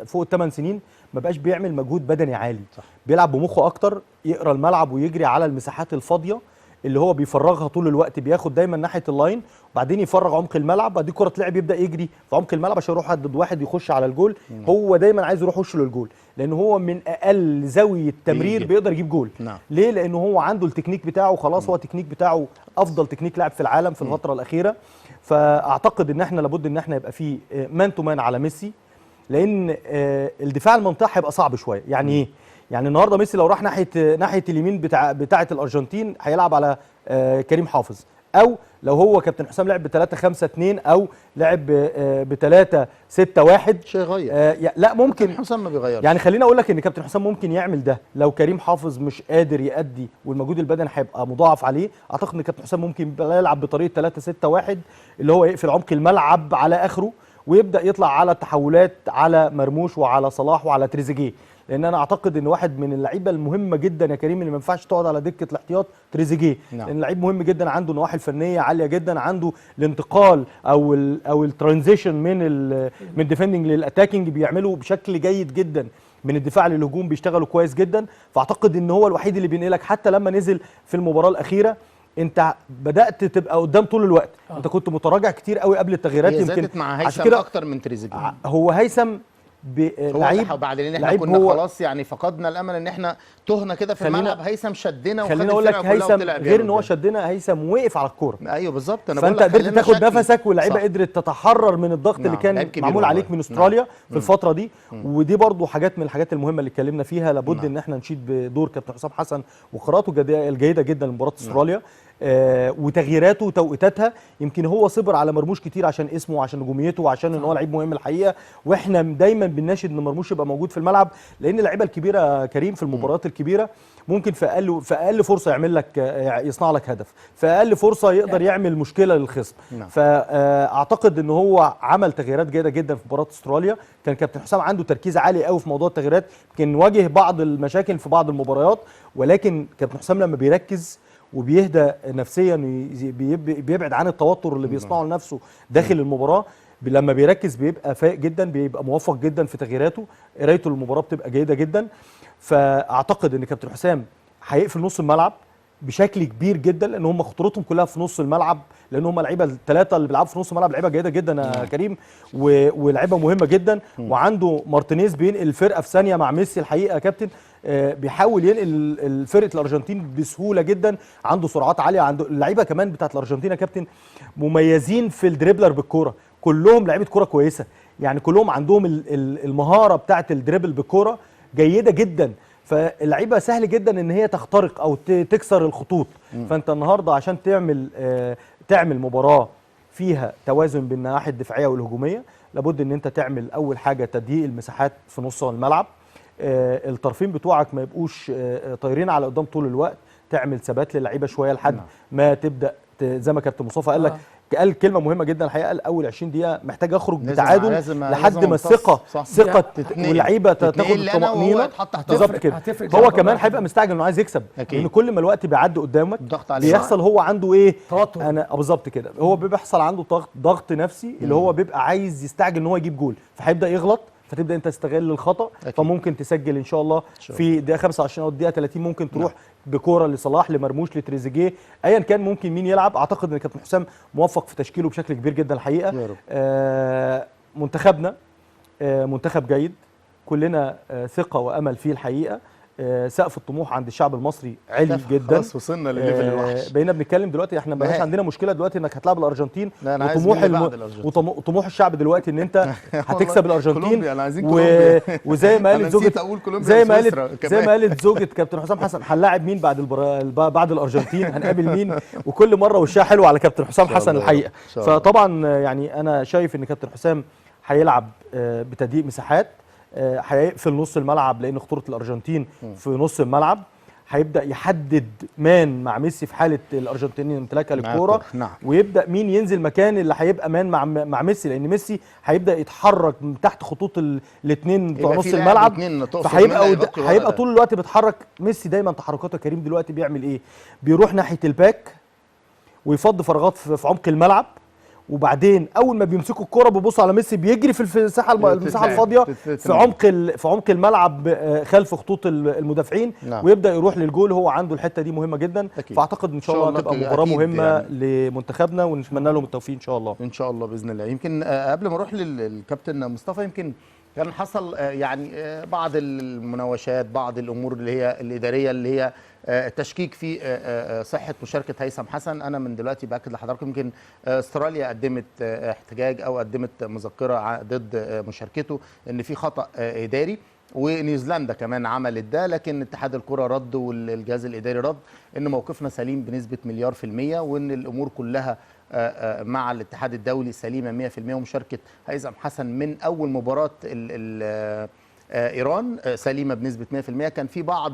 فوق 8 سنين ما بقاش بيعمل مجهود بدني عالي. صح. بيلعب بمخه اكتر، يقرا الملعب ويجري على المساحات الفاضيه اللي هو بيفرغها طول الوقت، بياخد دايما ناحية ال line وبعدين يفرغ عمق الملعب، بعدين الكره تلعب يبدا يجري في عمق الملعب عشان يروح ضد واحد يخش على الجول. هو دايما عايز يروح وشه للجول، لان هو من اقل زاوية تمرير بيقدر يجيب جول. نعم. ليه؟ لان هو عنده التكنيك بتاعه خلاص. هو التكنيك بتاعه افضل تكنيك لاعب في العالم في الفترة الاخيرة. فاعتقد ان احنا لابد ان احنا يبقى في man to man على ميسي، لان الدفاع المنطقة هيبقى صعب شوية. يعني ايه؟ يعني النهارده ميسي لو راح ناحية اليمين بتاعه الارجنتين هيلعب على كريم حافظ، او لو هو كابتن حسام لعب ب 3-5-2 او لعب ب 3-6-1 مش هيغير. لا ممكن كابتن حسام ما بيغيرش. يعني خليني اقول لك ان كابتن حسام ممكن يعمل ده لو كريم حافظ مش قادر يأدي والمجهود البدني هيبقى مضاعف عليه. اعتقد ان كابتن حسام ممكن يلعب بطريقة 3-6-1 اللي هو يقفل عمق الملعب على اخره ويبدا يطلع على التحولات على مرموش وعلى صلاح وعلى تريزيجيه، لان انا اعتقد ان واحد من اللعيبة المهمة جدا يا كريم اللي ما ينفعش تقعد على دكه الاحتياط تريزيجيه. نعم. لان لعيب مهم جدا، عنده النواحي الفنية عالية جدا، عنده الانتقال او ال transition من defending لل attacking بيعمله بشكل جيد جدا، من الدفاع للهجوم بيشتغلوا كويس جدا. فاعتقد ان هو الوحيد اللي بينقلك. حتى لما نزل في المباراة الاخيرة انت بدات تبقى قدام طول الوقت. انت كنت متراجع كتير قوي قبل التغييرات، يمكن زادت مع هيثم اكتر من تريزيجيه. هو هيثم لعيب بعد ان احنا كنا خلاص يعني فقدنا الامل ان احنا تهنا كده في الملعب، هيثم شدنا وخد خليني اقول لك هيثم غير ان هو شدنا، هيثم وقف على الكورة. ايوه بالظبط، انا بقول لك فانت قدرت تاخد نفسك واللعيبة قدرت تتحرر من الضغط. نعم. اللي كان معمول عليك من استراليا. نعم. في الفترة دي. ودي برضو حاجات من الحاجات المهمة اللي اتكلمنا فيها. لابد. نعم. ان احنا نشيد بدور كابتن حسام حسن وقراءته الجيدة جدا لمباراة استراليا. وتغييراته وتوقيتاتها. يمكن هو صبر على مرموش كتير عشان اسمه وعشان نجوميته وعشان ان هو لعيب مهم الحقيقة، واحنا دايما بنناشد ان مرموش يبقى موجود في الملعب، لان اللعيبة الكبيرة كريم في المباريات الكبيرة ممكن في اقل فرصة يعمل لك، يصنع لك هدف، في اقل فرصة يقدر يعمل مشكلة للخصم. فاعتقد ان هو عمل تغييرات جيدة جدا في مباراة استراليا. كان كابتن حسام عنده تركيز عالي قوي في موضوع التغييرات، يمكن واجه بعض المشاكل في بعض المباريات، ولكن كابتن حسام لما بيركز وبيهدى نفسيا بيبعد عن التوتر اللي بيصنعه لنفسه داخل المباراة، لما بيركز بيبقى فايق جدا، بيبقى موفق جدا في تغييراته، قرايته للمباراة بتبقى جيدة جدا. فاعتقد ان كابتن حسام هيقفل نص الملعب بشكل كبير جدا، لان هم خطورتهم كلها في نص الملعب، لان هم لعيبة الثلاثة اللي بيلعبوا في نص الملعب لعيبة جيدة جدا يا كريم، ولعيبة مهمة جدا. وعنده مارتينيز بينقل الفرقة في ثانية مع ميسي الحقيقة يا كابتن، بيحاول ينقل فرقه الارجنتين بسهولة جدا، عنده سرعات عالية، عنده اللعيبة كمان بتاعت الارجنتين يا كابتن مميزين في ال dribbler بالكورة، كلهم لعيبة كورة كويسة، يعني كلهم عندهم المهارة بتاعت ال dribble بالكورة جيدة جدا. فاللعيبه سهل جدا ان هي تخترق او تكسر الخطوط. فانت النهارده عشان تعمل مباراة فيها توازن بين الناحية الدفاعية والهجوميه، لابد ان انت تعمل اول حاجة تضييق المساحات في نص الملعب، الطرفين بتوعك ما يبقوش طايرين على قدام طول الوقت، تعمل ثبات للعيبة شوية لحد ما تبدا زي ما كابتن مصطفى قال لك، قال كلمة مهمة جدا الحقيقة، قال اول 20 دقيقة محتاج اخرج بتعادل لحد ما الثقة واللعيبة تاخد الطمانينة بالظبط كده. هو كمان هيبقى مستعجل انه عايز يكسب، لان كل ما الوقت بيعدي قدامك بيحصل هو عنده ايه توتر. انا بالظبط كده، هو بيحصل عنده ضغط نفسي اللي هو بيبقى عايز يستعجل ان هو يجيب جول، فهيبدا يغلط، فتبدا انت تستغل الخطا. أكيد. فممكن تسجل ان شاء الله في دقيقة 25 او الدقيقة 30، ممكن تروح بكوره لصلاح لمرموش لتريزيجيه، ايا كان ممكن مين يلعب. اعتقد ان كابتن حسام موفق في تشكيله بشكل كبير جدا الحقيقة. يا رب. منتخبنا منتخب جيد، كلنا ثقة وامل فيه الحقيقة. سقف الطموح عند الشعب المصري عالي جدا، خلاص وصلنا لل level الوحش. بقينا بنتكلم دلوقتي، احنا ما بقاش عندنا مشكلة دلوقتي انك هتلعب الارجنتين، وطموح وطموح الشعب دلوقتي ان انت هتكسب الارجنتين. وزي ما قالت زوجة زي ما قالت زوجة كابتن حسام حسن، هنلاعب مين بعد بعد الارجنتين، هنقابل مين؟ وكل مرة وشها حلو على كابتن حسام حسن الحقيقة. فطبعا يعني انا شايف ان كابتن حسام هيلعب بتضييق مساحات، هيقفل نص الملعب لان خطورة الارجنتين في نص الملعب، هيبدا يحدد man مع ميسي في حاله الارجنتينيين امتلاكها للكورة. نعم. ويبدا مين ينزل مكان اللي هيبقى man مع ميسي، لان ميسي هيبدا يتحرك من تحت خطوط الاثنين بتوع نص الملعب، فهيبقى طول الوقت بيتحرك ميسي. دايما تحركاته كريم دلوقتي بيعمل ايه؟ بيروح ناحية ال back ويفض فراغات في عمق الملعب، وبعدين اول ما بيمسكوا الكرة بيبصوا على ميسي بيجري في المساحة الفاضيه في عمق الملعب خلف خطوط المدافعين. نعم. ويبدا يروح للجول. هو عنده الحتة دي مهمة جدا. أكيد. فاعتقد ان شاء الله تبقى مباراة مهمة يعني لمنتخبنا، ونتمنى لهم التوفيق ان شاء الله. ان شاء الله باذن الله. يمكن قبل ما اروح للكابتن مصطفى، يمكن كان حصل يعني بعض المناوشات، بعض الامور اللي هي الادارية اللي هي تشكيك في صحة مشاركة هيثم حسن. انا من دلوقتي باكد لحضراتكم يمكن استراليا قدمت احتجاج او قدمت مذكره ضد مشاركته ان في خطا اداري، ونيوزيلندا كمان عملت ده، لكن اتحاد الكره رد والجهاز الاداري رد ان موقفنا سليم بنسبة 1,000,000,000%، وان الامور كلها مع الاتحاد الدولي سليمة 100%، ومشاركة هيثم حسن من اول مباراة ايران سليمة بنسبة 100%. كان في بعض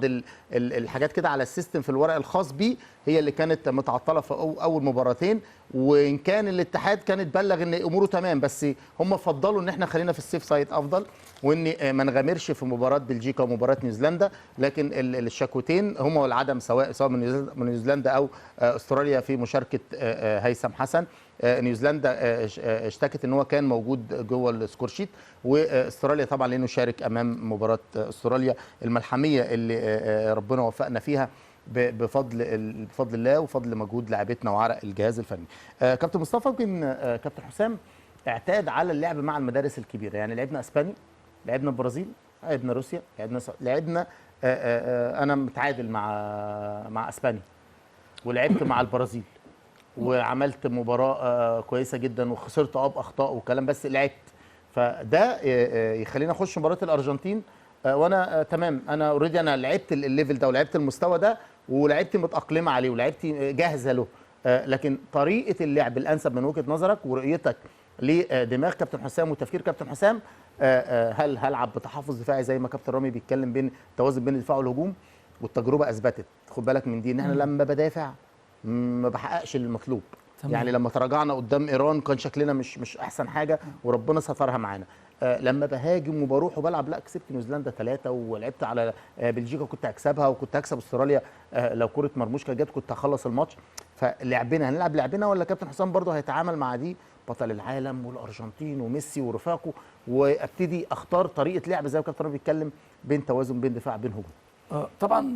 الحاجات كده على ال system في الورق الخاص بيه هي اللي كانت متعطلة في اول مباراتين، وان كان الاتحاد كانت بلغ ان اموره تمام، بس هم فضلوا ان احنا خلينا في ال safe side افضل، وان ما نغامرش في مباراة بلجيكا ومباراة نيوزيلندا. لكن الشكوتين هم والعدم سواء من نيوزيلندا او استراليا في مشاركة هيثم حسن. نيوزيلندا اشتكت ان هو كان موجود جوه ال score sheet، واستراليا طبعا لانه شارك امام مباراة استراليا الملحميه اللي ربنا وفقنا فيها بفضل الله وفضل مجهود لاعبتنا وعرق الجهاز الفني. كابتن مصطفى، يمكن كابتن حسام اعتاد على اللعب مع المدارس الكبيرة، يعني لعبنا اسبانيا، لعبنا البرازيل، لعبنا روسيا، لعبنا انا متعادل مع اسبانيا، ولعبت مع البرازيل وعملت مباراة كويسة جدا وخسرت باخطاء وكلام، بس لعبت. فده يخلينا اخش مباراة الارجنتين وانا تمام، انا already انا لعبت ال level ده ولعبت المستوى ده ولعبت متاقلمه عليه ولعبت جاهزة له. لكن طريقه اللعب الانسب من وجهه نظرك ورؤيتك لدماغ كابتن حسام وتفكير كابتن حسام، هل هلعب بتحفظ دفاعي زي ما كابتن رامي بيتكلم بين التوازن بين الدفاع والهجوم؟ والتجربة اثبتت، خد بالك من دي، ان احنا لما بدافع ما بحققش المطلوب. تمام. يعني لما تراجعنا قدام ايران كان شكلنا مش احسن حاجة وربنا سترها معانا. لما بهاجم وبروح وبلعب، لا كسبت نيوزيلندا 3 ولعبت على بلجيكا كنت هكسبها، وكنت هكسب استراليا لو كره مرموش كانت جت كنت هخلص الماتش. فلعبنا هنلعب لعبنا، ولا كابتن حسام برضه هيتعامل مع دي بطل العالم والارجنتين وميسي ورفاقه، وابتدي اختار طريقه لعب زي ما كابتن بيتكلم بين توازن بين دفاع بين هجوم؟ طبعا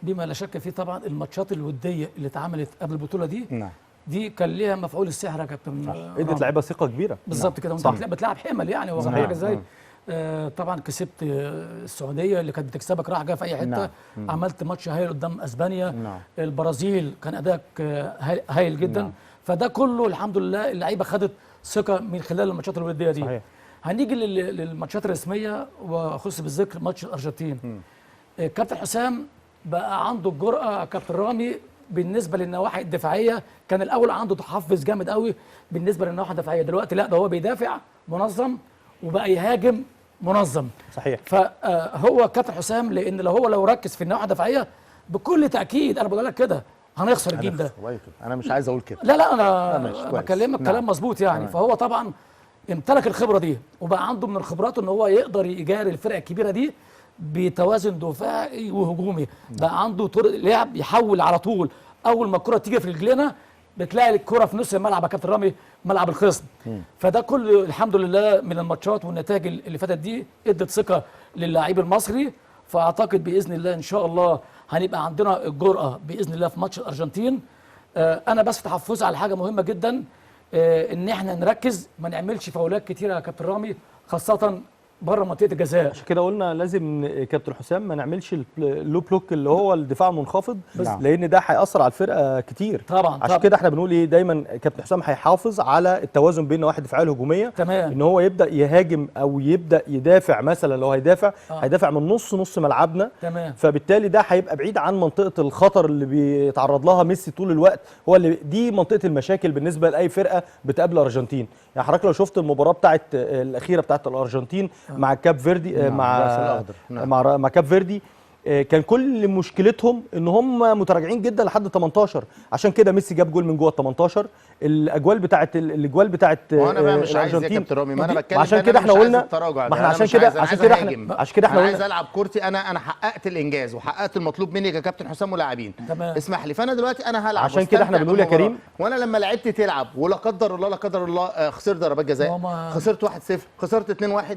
بما لا شك فيه، طبعا الماتشات الودية اللي اتعملت قبل البطولة دي، نعم، دي كان ليها مفعول السحر يا كابتن. ادت لعيبة ثقة كبيرة بالظبط كده، وانت بتلعب حمل يعني، واخد بالك ازاي؟ طبعا كسبت السعودية اللي كانت بتكسبك رايح جاي في اي حتة. نعم. عملت ماتش هايل قدام اسبانيا. نعم. البرازيل كان اداك هايل جدا. نعم. فده كله الحمد لله اللعيبة خدت ثقة من خلال الماتشات الودية دي. صحيح. هنيجي للماتشات الرسمية، واخص بالذكر ماتش الارجنتين. كابتن حسام بقى عنده الجرأة كابتن رامي بالنسبة للنواحي الدفاعية. كان الاول عنده تحفظ جامد قوي بالنسبة للنواحي الدفاعية، دلوقتي لا، ده هو بيدافع منظم وبقى يهاجم منظم. صحيح. فهو كابتن حسام، لان لو ركز في النواحي الدفاعية بكل تاكيد انا بقول لك كده هنخسر ال game ده. انا مش عايز اقول كده، لا لا، انا بكلمك كلام مظبوط يعني. تمام. فهو طبعا امتلك الخبرة دي وبقى عنده من الخبرات ان هو يقدر يجاري الفرق الكبيرة دي بتوازن دفاعي وهجومي. بقى عنده طرق لعب يحول على طول، اول ما الكره تيجي في رجلنا بتلاقي الكره في نص الملعب يا كابتن رامي، ملعب الخصم. فده كله الحمد لله من الماتشات والنتائج اللي فاتت دي ادت ثقة للاعيب المصري. فاعتقد باذن الله ان شاء الله هنبقى عندنا الجرأة باذن الله في ماتش الارجنتين. انا بس تحفظي على حاجة مهمة جدا، ان احنا نركز ما نعملش فاولات كتيرة يا كابتن رامي، خاصة بره منطقة الجزاء. عشان كده قلنا لازم كابتن حسام ما نعملش ال low block اللي هو الدفاع المنخفض، لان ده هيأثر على الفرقة كتير. طبعا. عشان كده احنا بنقول ايه دايما، كابتن حسام هيحافظ على التوازن بين النواحي الدفاعية والهجوميه. تمام. ان هو يبدا يهاجم او يبدا يدافع، مثلا لو هيدافع هيدافع من نص ملعبنا. تمام. فبالتالي ده هيبقى بعيد عن منطقة الخطر اللي بيتعرض لها ميسي طول الوقت، هو اللي دي منطقة المشاكل بالنسبة لاي فرقه بتقابل الارجنتين. يعني حضرتك لو شفت المباراة بتاعت الاخيرة بتاعت الارجنتين مع كاب فيردي، مع مع كاب فيردي، كان كل مشكلتهم ان هم متراجعين جدا لحد 18، عشان كده ميسي جاب جول من جوه ال 18. الاجوال بتاعت الاجوال بتاعت وانا بقى مش عايز يا كابتن رامي، ما انا بتكلم عشان كده احنا قلنا، ما احنا عشان كده عشان كده احنا عشان كده احنا عايز العب كورتي. انا حققت الانجاز وحققت المطلوب مني ككابتن حسام ولاعبين، اسمح لي. فانا دلوقتي انا هلعب، عشان كده احنا بنقول يا كريم، وانا لما لعبت تلعب ولا قدر الله لا قدر الله خسرت ضربات جزاء، خسرت 1-0، خسرت 2-1،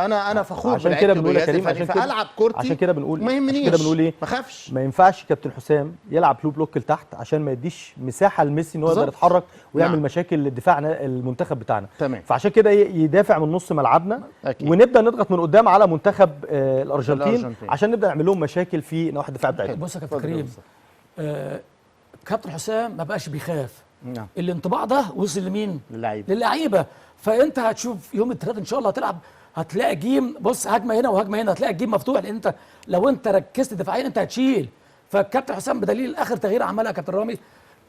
انا فخور. عشان كده بنقول يا كريم، عشان كده العب كورتي، عشان كده بنقول، ما يهمنيش، عشان كده بنقول ايه، ما اخافش. ما ينفعش كابتن حسام يلعب low block لتحت عشان ما يديش مساحة لميسي ان هو يقدر يتحرك ويعمل مشاكل للدفاع المنتخب بتاعنا. تمام. فعشان كده يدافع من نص ملعبنا. أكيد. ونبدا نضغط من قدام على منتخب الارجنتين عشان نبدا نعمل لهم مشاكل في نواحي الدفاع بتاعتهم. بص يا كابتن كريم، كابتن حسام ما بقاش بيخاف. الانطباع ده وصل لمين؟ للعيبة. فانت هتشوف يوم الثلاثاء ان شاء الله هتلعب، هتلاقي game، بص هجمة هنا وهجمه هنا، هتلاقي ال game مفتوح، لان انت لو انت ركزت دفاعيا انت هتشيل. فالكابتن حسام بدليل اخر تغيير عملها يا كابتن رامي،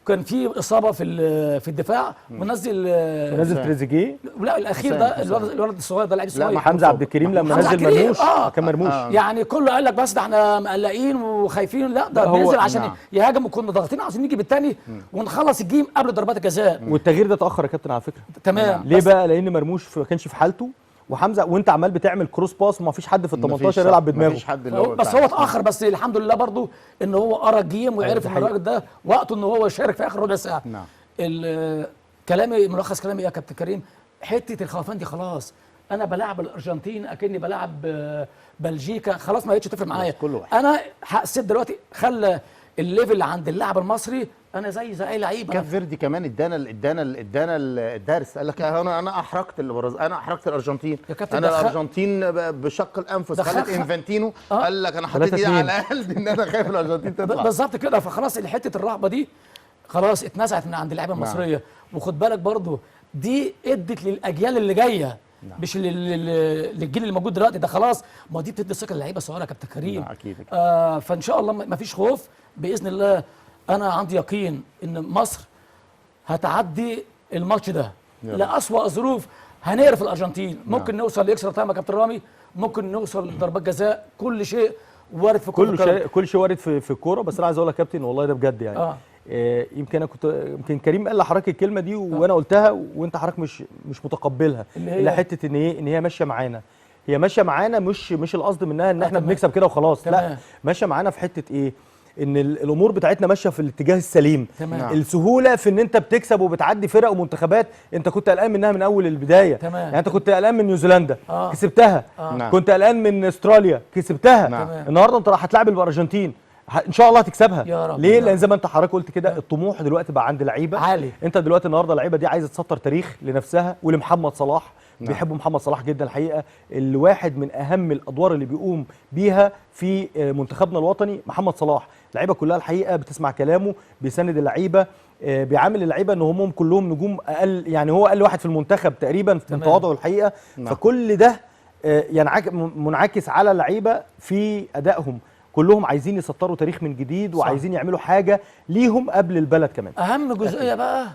كان في اصابه في الدفاع ونزل تريزيجيه، لا الاخير ده الولد الصغير ده، لعيب صغير، حمزة عبد الكريم لما نزل مرموش كان مرموش يعني كله قال لك بس ده احنا مقلقين وخايفين، لا ده بينزل عشان يهاجم، وكنا ضاغطين عشان نيجي بالثاني ونخلص ال game قبل ضربات الجزاء. والتغيير ده اتاخر يا كابتن على فكرة. تمام. ليه بقى؟ لان مرموش ما كانش في حالته، وحمزة وانت عمال بتعمل cross pass وما فيش حد في ال 18 يلعب بدماغه، مفيش حد اللي هو بس هو اتاخر، بس الحمد لله برضو ان هو قرا ال game وعرف ان الراجل ده وقته ان هو يشارك في اخر ربع ساعة. نعم. كلامي ملخص كلامي يا كابتن كريم، حتة الخوفان دي خلاص، انا بلعب الارجنتين اكني بلعب بلجيكا، خلاص ما بقتش تفرق معايا. انا حسيت دلوقتي خلى ال level عند اللاعب المصري انا زي اي لعيب. كاب فيردي كمان ادانا ادانا ادانا الدرس، قال لك انا احرقت انا احرقت الارجنتين، انا الارجنتين بشق الانفس، خلت انفانتينو قال لك انا حطيت ايدي على قلبي ان انا خايف الارجنتين تطلع. بالظبط كده. فخلاص حتة الرهبة دي خلاص اتنزعت من عند اللعيبة المصرية. وخد بالك برضو دي ادت للاجيال اللي جاية، مش للجيل اللي موجود دلوقتي ده، خلاص ما دي بتدي ثقة للعيبة الصغيرة يا كابتن كريم. اكيد. فان شاء الله ما فيش خوف باذن الله. انا عندي يقين ان مصر هتعدي الماتش ده لأسوأ ظروف. هنقرف الارجنتين، ممكن نوصل ل extra time يا كابتن رامي، ممكن نوصل لضربات جزاء، كل شيء وارد في كل شيء وارد في الكورة. بس انا عايز اقول لك يا كابتن والله ده بجد يعني يمكن انا كنت، يمكن كريم قال لحضرتك الكلمة دي وانا قلتها وانت حضرتك مش متقبلها، اللي حتة ان ايه، ان هي ماشية معانا، هي ماشية معانا، مش القصد منها ان احنا بنكسب كده وخلاص، لا ماشية معانا في حتة ايه، ان الامور بتاعتنا ماشية في الاتجاه السليم. تمام. السهولة في ان انت بتكسب وبتعدي فرق ومنتخبات انت كنت قلقان منها من اول البداية. تمام. يعني انت كنت قلقان من نيوزيلندا كسبتها، كنت قلقان من استراليا كسبتها. النهارده انت راح هتلاعب الارجنتين ان شاء الله هتكسبها. يا رب. ليه؟ لان زي ما انت حضرتك قلت كده الطموح دلوقتي بقى عند لعيبة عالي. انت دلوقتي النهارده اللعيبة دي عايزه تسطر تاريخ لنفسها ولمحمد صلاح. بيحبوا محمد صلاح جدا الحقيقة، اللي واحد من اهم الادوار اللي بيقوم بيها في منتخبنا الوطني محمد صلاح. اللعيبة كلها الحقيقة بتسمع كلامه، بيسند اللعيبة، بيعامل اللعيبة ان هم كلهم نجوم، اقل يعني هو اقل واحد في المنتخب تقريبا من تواضعه الحقيقة. فكل ده منعكس على اللعيبة في ادائهم، كلهم عايزين يسطروا تاريخ من جديد وعايزين يعملوا حاجة ليهم قبل البلد كمان. اهم جزئية بقى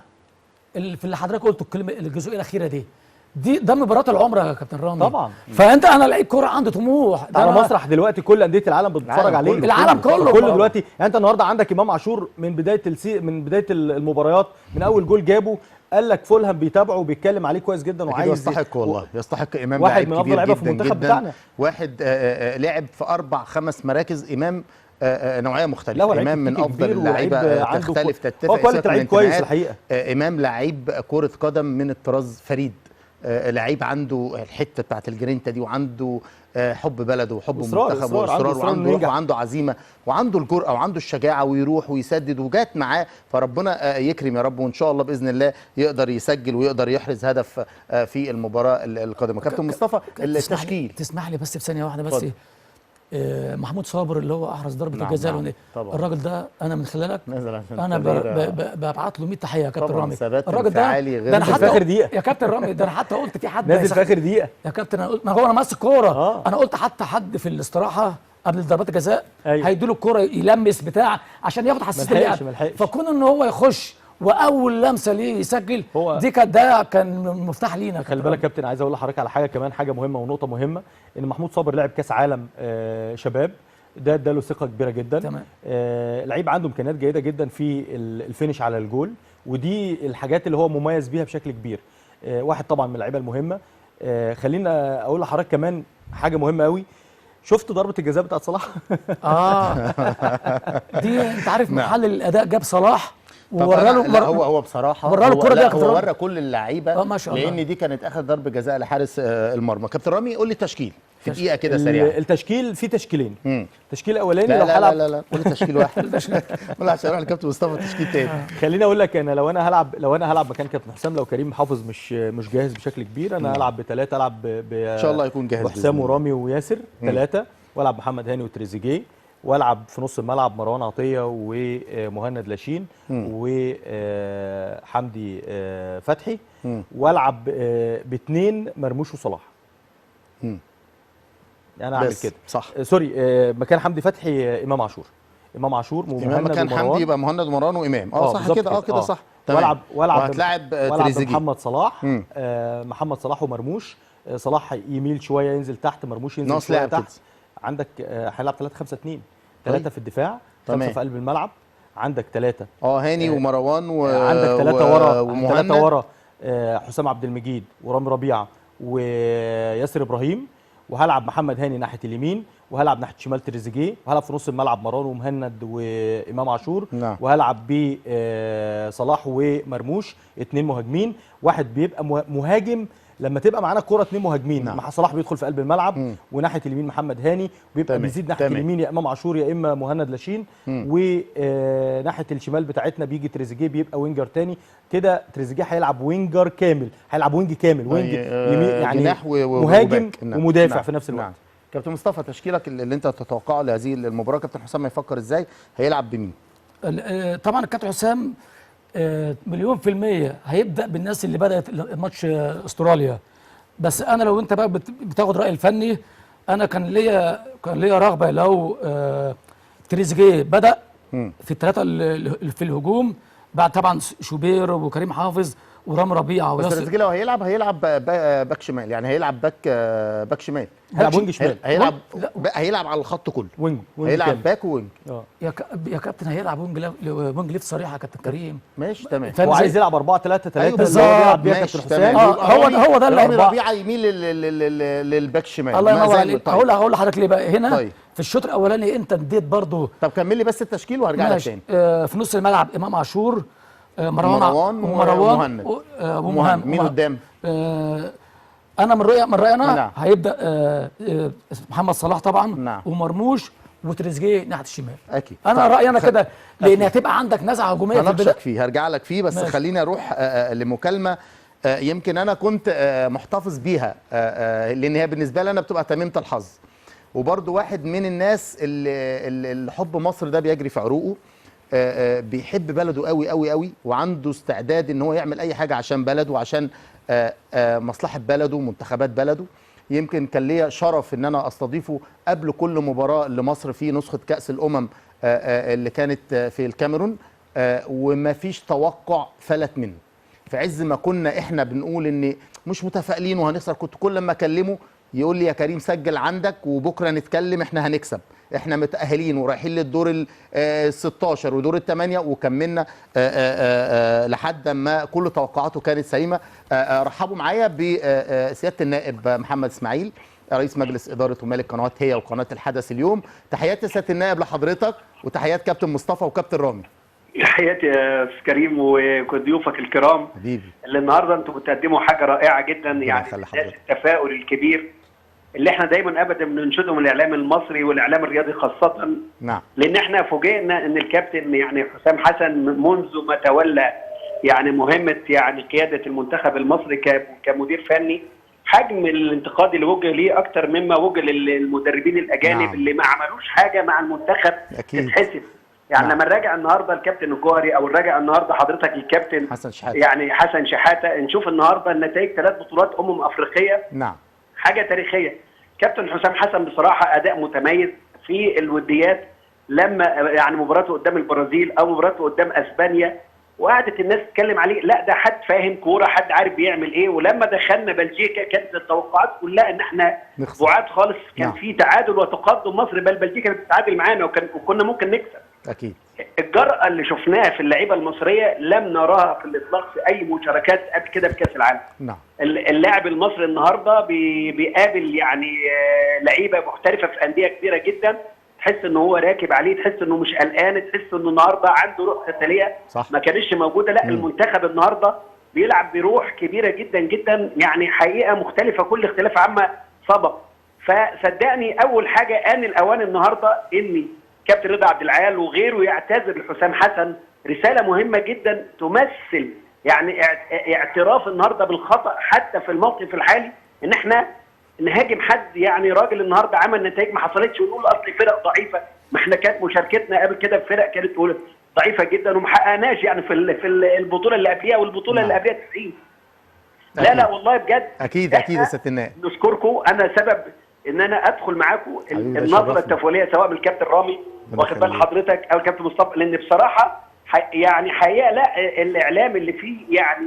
في اللي حضرتك قلته، الكلمة الجزئية الاخيرة دي ده مباراة العمر يا كابتن رامي. طبعا. فانت انا لعيب كورة عنده طموح، على مسرح دلوقتي كل اندية العالم بتتفرج عليه، العالم كله كله دلوقتي. يعني انت النهارده عندك امام عاشور من بداية من بداية المباريات، من اول جول جابه قال لك فولهام بيتابعه وبيتكلم عليه كويس جدا وعايز يستحق، والله يستحق. امام واحد من افضل لعيبة في المنتخب بتاعنا، واحد لعب في 4 5 مراكز. امام نوعية مختلفة، امام من افضل اللعيبة، تختلف تتفق، هو quality لعيب كويس الحقيقة. امام لعيب كره قدم من الطراز فريد، لعيب عنده الحتة بتاعت الجرينتا دي، وعنده حب بلده وحب منتخبه واصرار، وعنده روح وعنده عزيمة وعنده الجرأة وعنده الشجاعة، ويروح ويسدد وجات معاه. فربنا يكرم يا رب، وان شاء الله باذن الله يقدر يسجل ويقدر يحرز هدف في المباراة القادمة. كابتن مصطفى التشكيل، تسمح لي بس بثانيه واحدة بس. محمود صابر اللي هو احرز ضربه الجزاء، الراجل ده انا من خلالك انا ببعت له 100 تحية يا كابتن رامي. الراجل ده انا حتى في اخر دقيقة يا كابتن رامي، ده انا حتى قلت في حد نازل في اخر دقيقة يا كابتن، انا قلت ما هو انا ماسك كورة، انا قلت حتى حد في الاستراحة قبل ضربات الجزاء هيدوا له الكورة يلمس بتاع عشان ياخد حساسية اللعب، فكون ان هو يخش واول لمسه ليه يسجل دي كانت، ده كان مفتاح لينا. خلي بالك يا كابتن، عايز اقول لحضرتك على حاجة كمان، حاجة مهمة ونقطة مهمة، ان محمود صابر لعب كاس عالم شباب، ده اداله ثقة كبيرة جدا. تمام. لعيب عنده امكانيات جيدة جدا في ال finish على الجول، ودي الحاجات اللي هو مميز بيها بشكل كبير. واحد طبعا من اللعيبة المهمة. خلينا اقول لحضرتك كمان حاجة مهمة قوي. شفت ضربه الجزاء بتاعت صلاح؟ دي انت عارف محلل الاداء جاب صلاح ووراله. هو بصراحة وراله الكره دي، هو ورى كل اللعيبة، لان دي كانت اخر ضربه جزاء لحارس المرمى. كابتن رامي قول لي التشكيل في دقيقة كده سريعة. التشكيل في تشكيلين. التشكيل الاولاني لو هلعب لا لا لا قول تشكيل واحد ولا عشان اروح لكابتن مصطفى تشكيل تاني. خليني اقول لك، انا لو انا هلعب مكان كابتن حسام، لو كريم حافظ مش جاهز بشكل كبير، انا هلعب بثلاثة. العب ان شاء الله يكون جاهز، حسام ورامي وياسر ثلاثة، والعب محمد هاني وتريزيجيه، والعب في نص الملعب مروان عطية ومهند لاشين وحمدي فتحي، والعب باثنين مرموش وصلاح. انا اعمل كده صح. sorry، مكان حمدي فتحي امام عاشور. امام عاشور ومهند، مكان حمدي يبقى مهند ومروان وامام. صح كده. كده صح. والعب وهتلاعب تريزيجيه، محمد صلاح. محمد صلاح ومرموش. صلاح يميل شوية ينزل تحت، مرموش ينزل شوية تحت. عندك هيلعب 3-5-2، 3 في الدفاع، 5 في قلب الملعب. عندك 3 هاني ومروان عندك 3 ورا، 3 ورا حسام عبد المجيد ورامي ربيعة وياسر ابراهيم. وهلعب محمد هاني ناحية اليمين، وهلعب ناحية الشمال تريزيجيه، وهلعب في نص الملعب مروان ومهند وامام عاشور. نعم. وهلعب بصلاح ومرموش، 2 مهاجمين، واحد بيبقى مهاجم لما تبقى معانا الكورة، 2 مهاجمين. نعم. مع صلاح بيدخل في قلب الملعب، وناحية اليمين محمد هاني بيبقى بيزيد ناحية اليمين يا امام عاشور يا اما مهند لاشين، وناحية الشمال بتاعتنا بيجي تريزيجيه بيبقى winger تاني كده. تريزيجيه هيلعب winger كامل، هيلعب wing كامل، wing يمين يعني مهاجم ومدافع. نعم. في نفس الوقت. نعم. كابتن مصطفى، تشكيلك اللي انت تتوقعه لهذه المباراة، كابتن حسام هيفكر ازاي، هيلعب بمين؟ طبعا الكابتن حسام 1,000,000% هيبدأ بالناس اللي بدأت ماتش استراليا. بس انا لو انت بقى بتاخد رأي الفني، انا كان ليا رغبة لو تريزيجيه بدأ في الثلاثة اللي في الهجوم، بعد طبعا شوبير وكريم حافظ ورام ربيعة. بس تريزيجيه لو هيلعب back شمال، يعني هيلعب back شمال، هيلعب wing شمال، هيلعب على الخط كله، wing هيلعب back و wing. يا كابتن هيلعب wing left صريحه يا كابتن كريم. ماشي تمام. هو عايز يلعب 4-3-3 أيوة اللي هو بيلعب بيها كابتن حسام. هو ده اللي رامي ربيعة يميل لل back شمال. الله ينور عليك. هقول لحضرتك ليه بقى هنا. طيب. في الشوط الاولاني انت اديت برضه. طب كمل لي بس التشكيل وهرجع لك تاني. في نص الملعب امام عاشور، مروان ومهند. مين قدام؟ انا من رأيي انا. نعم. هيبدا محمد صلاح طبعا. نعم. ومرموش وتريزيجيه ناحية الشمال. اكيد. انا رايي انا كده، لان هتبقى عندك نزعه هجومية في البداية. فيه هرجع لك فيه، بس خليني اروح لمكالمه يمكن انا كنت محتفظ بيها، لان هي بالنسبة لي انا بتبقى تميمه الحظ، وبرده واحد من الناس اللي حب مصر ده بيجري في عروقه، بيحب بلده قوي قوي قوي، وعنده استعداد ان هو يعمل اي حاجة عشان بلده وعشان مصلحة بلده ومنتخبات بلده. يمكن كان ليا شرف ان انا استضيفه قبل كل مباراة لمصر في نسخه كاس الامم اللي كانت في الكاميرون، وما فيش توقع فلت منه. في عز ما كنا احنا بنقول ان مش متفائلين وهنخسر، كنت كل ما اكلمه يقول لي يا كريم سجل عندك وبكره نتكلم، احنا هنكسب، احنا متأهلين ورايحين للدور ال 16 ودور الثمانية، وكملنا لحد ما كل توقعاته كانت سليمة. رحبوا معايا بسيادة النائب محمد اسماعيل، رئيس مجلس إدارة ومالك قنوات هي وقناة الحدث اليوم. تحياتي سيادة النائب لحضرتك، وتحيات كابتن مصطفى وكابتن رامي. تحياتي يا استاذ كريم وضيوفك الكرام حبيبي، اللي النهارده انتم بتقدموا حاجة رائعة جدا، يعني التفاؤل الكبير اللي احنا دايما ابدا بننشده من الاعلام المصري والاعلام الرياضي خاصة. نعم. لان احنا فوجئنا ان الكابتن يعني حسام حسن منذ ما تولى يعني مهمة يعني قيادة المنتخب المصري كمدير فني، حجم الانتقاد اللي وجه ليه اكتر مما وجه للمدربين الاجانب. نعم. اللي ما عملوش حاجة مع المنتخب تتحسب. يعني لما نراجع النهارده الكابتن الجوهري او نراجع النهارده حضرتك الكابتن حسن شحاته، يعني حسن شحاته، نشوف النهارده النتائج 3 بطولات افريقية. نعم. حاجة تاريخية. كابتن حسام حسن بصراحة اداء متميز في الوديات، لما يعني مباراته قدام البرازيل او مباراته قدام اسبانيا، وقعدت الناس تتكلم عليه، لا ده حد فاهم كورة، حد عارف بيعمل ايه. ولما دخلنا بلجيكا كانت التوقعات كلها ان احنا بعاد خالص، كان في تعادل وتقدم مصر، بل بلجيكا بتتعادل معانا وكنا ممكن نكسب. اكيد الجرأة اللي شفناها في اللعيبة المصرية لم نراها في الاطلاق في اي مشاركات قبل كده في كاس العالم. نعم. اللاعب المصري النهارده بيقابل يعني لعيبة محترفه في اندية كبيرة جدا، تحس ان هو راكب عليه، تحس انه مش قلقان، تحس انه النهارده عنده روح قتالية ما كانتش موجودة. لا المنتخب النهارده بيلعب بروح كبيرة جدا جدا، يعني حقيقة مختلفة كل اختلاف عما سبق. فصدقني اول حاجة ان الاوان النهارده ان كابتن رضا عبد العال وغيره يعتذر لحسام حسن، رسالة مهمة جدا تمثل يعني اعتراف النهارده بالخطا حتى في الموقف الحالي، ان احنا نهاجم حد يعني راجل النهارده عمل نتائج ما حصلتش ونقول اصل فرق ضعيفة. ما احنا كانت مشاركتنا قبل كده في فرق كانت ضعيفة جدا وما حققناش يعني في البطولة اللي قبليها والبطوله اللي قبليها 90. لا لا والله بجد اكيد اكيد يا سيادة النائب، نشكركم. انا سبب ان انا ادخل معاكم النظرة التفاؤليه سواء من الكابتن رامي واخد بال حضرتك او الكابتن مصطفى، لان بصراحة يعني حقيقة لا الاعلام اللي فيه يعني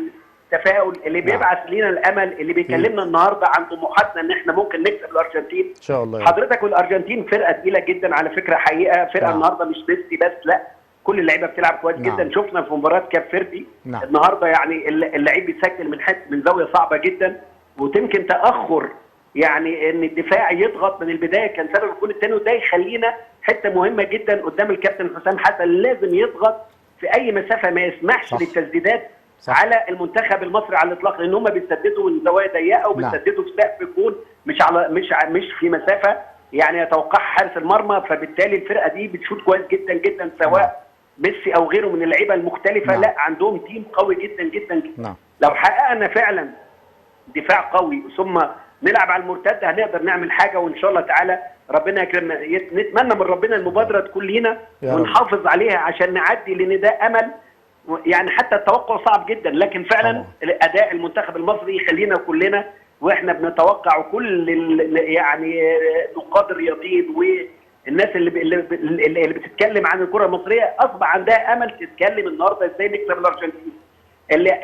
تفاؤل، اللي بيبعث لينا الامل، اللي بيكلمنا النهارده عن طموحاتنا ان احنا ممكن نكسب الارجنتين ان شاء الله. حضرتك والارجنتين فرقه تقيلة جدا على فكرة، حقيقة فرقه النهارده مش ميسي بس، لا كل اللعيبة بتلعب كويس جدا. شفنا في مباراة كاب فيردي النهارده يعني اللعيب بيسجل من حتة من زاوية صعبة جدا، وتمكن تاخر يعني ان الدفاع يضغط من البداية كان سبب الجول الثاني، وده يخلينا حتة مهمة جدا قدام الكابتن حسام حسن، لازم يضغط في اي مسافة، ما يسمحش للتسديدات على المنتخب المصري على الاطلاق، لان هم بيسددوا من زوايا ضيقه وبيسددوا في سقف الجول، مش على مش في مسافة يعني يتوقعها حارس المرمى، فبالتالي الفرقة دي بتشوط كويس جدا جدا سواء ميسي او غيره من اللعيبة المختلفة. لا عندهم team قوي جدا جدا جدا. لو حققنا فعلا دفاع قوي ثم نلعب على المرتدة هنقدر نعمل حاجة، وان شاء الله تعالى ربنا يكرمنا. نتمنى من ربنا المبادرة تكون لينا ونحافظ عليها عشان نعدي، لان ده امل يعني حتى التوقع صعب جدا، لكن فعلا اداء المنتخب المصري يخلينا كلنا واحنا بنتوقع كل يعني نقاد الرياضيين والناس اللي بتتكلم عن الكره المصرية اصبح عندها امل تتكلم النهارده ازاي نكسب الارجنتين.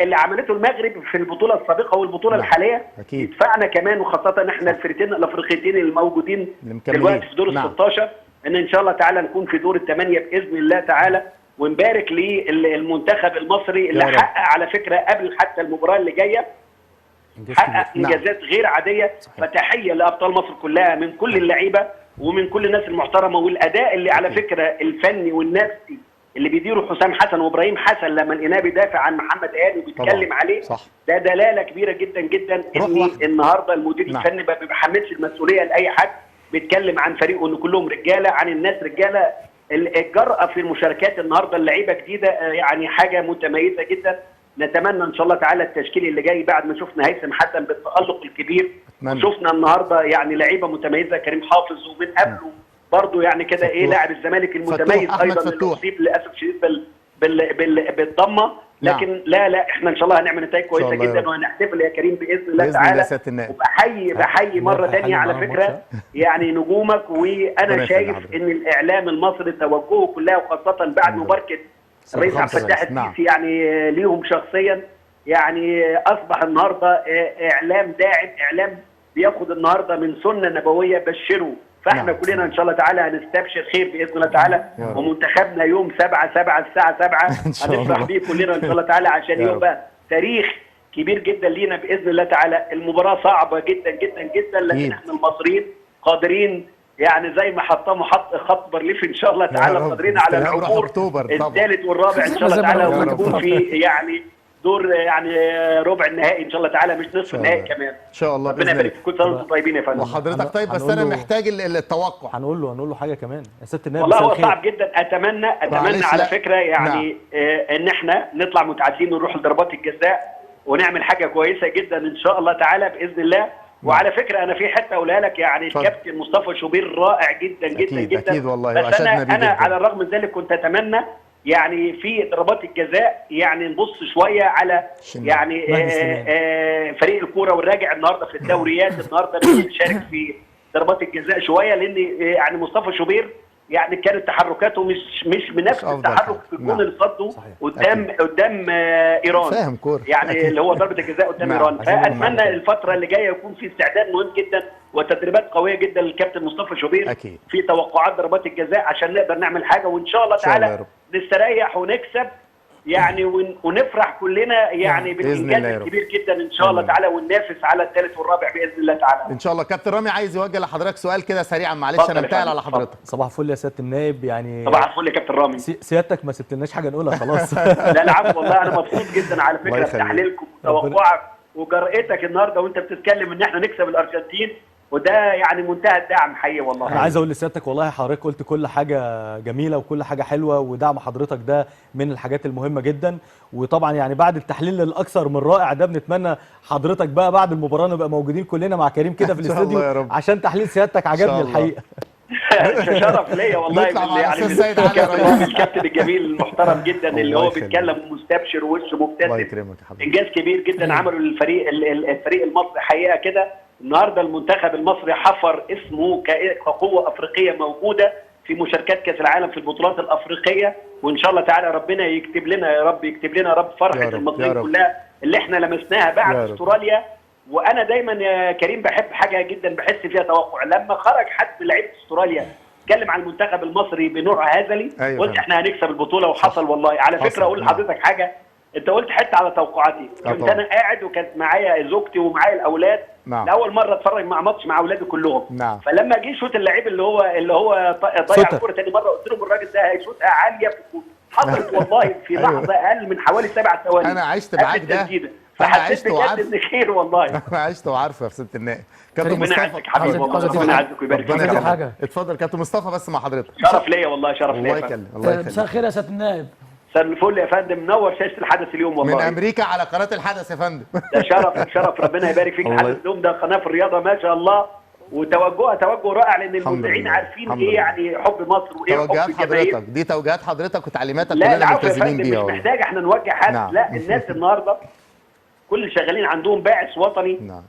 اللي عملته المغرب في البطولة السابقة والبطوله الحالية يدفعنا كمان، وخاصة ان احنا الفرقتين الافريقيتين الموجودين دلوقتي في دور ال 16 ان شاء الله تعالى نكون في دور الثمانية باذن الله تعالى، ونبارك للمنتخب المصري اللي حقق على فكرة قبل حتى المباراة اللي جاية حقق انجازات غير عادية. فتحيه لابطال مصر كلها من كل اللعيبة ومن كل الناس المحترمة، والاداء اللي على فكرة الفني والنفسي اللي بيديره حسام حسن وابراهيم حسن لما لقيناه بيدافع عن محمد هاني وبيتكلم عليه، ده دلالة كبيرة جدا جدا ان النهارده المدير الفني ما بيحملش المسؤولية لاي حد، بيتكلم عن فريقه ان كلهم رجاله، عن الناس رجاله. الجرأة في المشاركات النهارده اللعيبة جديدة يعني حاجة متميزة جدا. نتمنى ان شاء الله تعالى التشكيل اللي جاي بعد ما شفنا هيثم حسن بالتألق الكبير، شفنا النهارده يعني لعيبة متميزة كريم حافظ ومن قبله برضه يعني كده ايه لاعب الزمالك المتميز ايضا اللي اصيب للاسف الشديد بالضمه، لكن لا لا احنا ان شاء الله هنعمل نتائج كويسة جدا وهنحتفل يا كريم باذن الله تعالى. وبحيي مرة ثانية على فكرة يعني نجومك، وانا شايف ان الاعلام المصري توجهه كلها وخاصة بعد مباركة الرئيس عبد الفتاح السيسي يعني ليهم شخصيا، يعني اصبح النهارده اعلام داعم، اعلام بياخد النهارده من سنة نبوية بشروا، فاحنا كلنا ان شاء الله تعالى هنستبشر خير باذن الله تعالى، ومنتخبنا يوم 7/7 الساعة 7 هنفرح بيه كلنا ان شاء الله تعالى، عشان يبقى تاريخ كبير جدا لينا باذن الله تعالى. المباراة صعبة جدا جدا جدا، لكن احنا المصريين قادرين يعني زي ما حطموا خط بارليف ان شاء الله تعالى، قادرين على العبور الثالث والرابع ان شاء الله تعالى، ونكون في يعني دور يعني ربع النهائي ان شاء الله تعالى، مش نصف النهائي كمان ان شاء الله. ربنا يبارك فيكم، كل سنة وانتم طيبين يا فندم. وحضرتك طيب، بس انا محتاج التوقع. هنقول له حاجة كمان يا سيادة النائب. والله هو صعب جدا. اتمنى على فكرة يعني ان احنا نطلع متعادلين ونروح لضربات الجزاء ونعمل حاجة كويسة جدا ان شاء الله تعالى باذن الله. وعلى فكرة انا في حتة اقولها لك، يعني الكابتن مصطفى شوبير رائع جدا جدا جدا. اكيد والله، بس انا على الرغم من ذلك كنت اتمنى يعني في ضربات الجزاء يعني نبص شوية على يعني فريق الكورة والراجع النهارده في الدوريات النهارده بيشارك في ضربات الجزاء شوية، لان يعني مصطفى شوبير يعني كانت تحركاته مش بنفس التحرك في الجون اللي صده قدام ايران. فاهم كورة يعني أكيد. اللي هو ضربه الجزاء قدام ايران. فاتمنى الفترة اللي جاية يكون في استعداد مهم جدا وتدريبات قوية جدا للكابتن مصطفى شوبير أكيد. في توقعات ضربات الجزاء عشان نقدر نعمل حاجة، وان شاء الله تعالى نستريح ونكسب يعني ونفرح كلنا يعني بالانجاز الكبير جدا ان شاء الله تعالى، وننافس على الثالث والرابع باذن الله تعالى ان شاء الله. كابتن رامي عايز يوجه لحضرتك سؤال كده سريعا، معلش انا انتقل على حضرتك. صباح الفل يا سيادة النائب. يعني صباح الفل يا كابتن رامي. سيادتك ما سبتلناش حاجة نقولها خلاص. لا العفو والله، انا مبسوط جدا على فكرة بتحليلكم وتوقعك وجرأتك النهارده وانت بتتكلم ان احنا نكسب الارجنتين، وده يعني منتهى الدعم حقيقي والله. انا عايز اقول لسيادتك والله حضرتك قلت كل حاجة جميلة وكل حاجة حلوة، ودعم حضرتك ده من الحاجات المهمة جدا. وطبعا يعني بعد التحليل الاكثر من رائع ده بنتمنى حضرتك بقى بعد المباراة نبقى موجودين كلنا مع كريم كده في الاستوديو عشان تحليل سيادتك عجبني الحقيقة. شرف ليا والله يعني الكابتن الجميل المحترم جدا اللي هو بيتكلم ومستبشر ووشه مبتسم. انجاز كبير جدا عمله الفريق المصري حقيقة كده. النهارده المنتخب المصري حفر اسمه كقوة افريقية موجودة في مشاركات كاس العالم في البطولات الافريقية، وان شاء الله تعالى ربنا يكتب لنا يا رب، يكتب لنا يا رب فرحه المصريين كلها اللي احنا لمسناها بعد استراليا. وانا دايما يا كريم بحب حاجة جدا بحس فيها توقع، لما خرج حد من لعيبة استراليا اتكلم عن المنتخب المصري بنوع هزلي، قلت احنا هنكسب البطولة، وحصل والله. على فكرة اقول لحضرتك حاجة، انت قلت حتة على توقعاتي، كنت انا قاعد وكانت معايا زوجتي ومعايا الاولاد. نعم. لاول مرة اتفرج مع ماتش مع اولادي كلهم. نعم. فلما جه شوت اللعيب اللي هو ضيع الكورة ثاني مرة، قلت لهم الراجل ده هيشوتها عالية في الجول. حصلت والله في لحظة اقل من حوالي 7 ثواني. انا عشت معاك ده، انا عشت وعارف ان خير والله. انا عشت وعارف يا سيادة النائب. كابتن مصطفى حبيبي والله ربنا يعزك ويبارك فيك. اتفضل كابتن مصطفى بس مع حضرتك. شرف ليا والله، شرف ليا. الله يكلم، الله يخليك. مساء الخير يا سيادة النائب. مساء الفل يا فندم، منور شاشة الحدث اليوم والله. من امريكا على قناة الحدث يا فندم. ده شرف شرف، ربنا يبارك فيك. الحدث اليوم ده قناة في الرياضة ما شاء الله، وتوجهها توجه رائع، لان المذيعين عارفين ايه يعني حب مصر وايه توجهات حب الجماهير. حضرتك دي توجهات حضرتك وتعليماتك كلنا ملتزمين بيها. مش محتاج احنا نوجه حد. نعم. لا الناس النهارده كل اللي شغالين عندهم باعث وطني. نعم.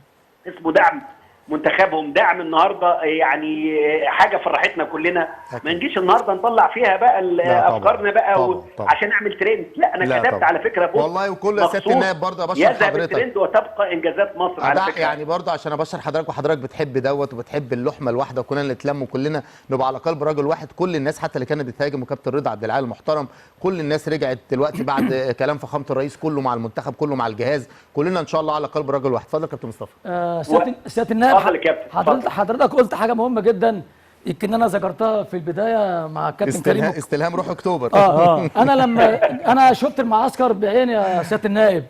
اسمه دعم منتخبهم، دعم النهارده يعني حاجة فرحتنا كلنا. ما نجيش النهارده نطلع فيها بقى افكارنا بقى طبعًا طبعًا عشان نعمل ترند. لا انا لا كتبت طبعًا. على فكرة post والله، وكل سيادة النائب برضه ابشر حضرتك ترند وتبقى انجازات مصر على فكرة. يعني برضه عشان ابشر حضرتك، وحضرتك بتحب دوت وبتحب اللحمة الواحدة وكلنا نتلم وكلنا نبقى على قلب رجل واحد. كل الناس حتى اللي كانت بتهاجم وكابتن رضا عبد العال المحترم، كل الناس رجعت دلوقتي بعد كلام فخامة الرئيس، كله مع المنتخب، كله مع الجهاز، كلنا ان شاء الله على قلب رجل واحد. اتفضل يا كابتن مصطفى. سيادة النائب، حضرتك قلت حاجة مهمة جدا يمكن انا ذكرتها في البداية مع الكابتن كريم، استلهام روح اكتوبر. انا لما انا شفت المعسكر بعيني يا سيادة النائب،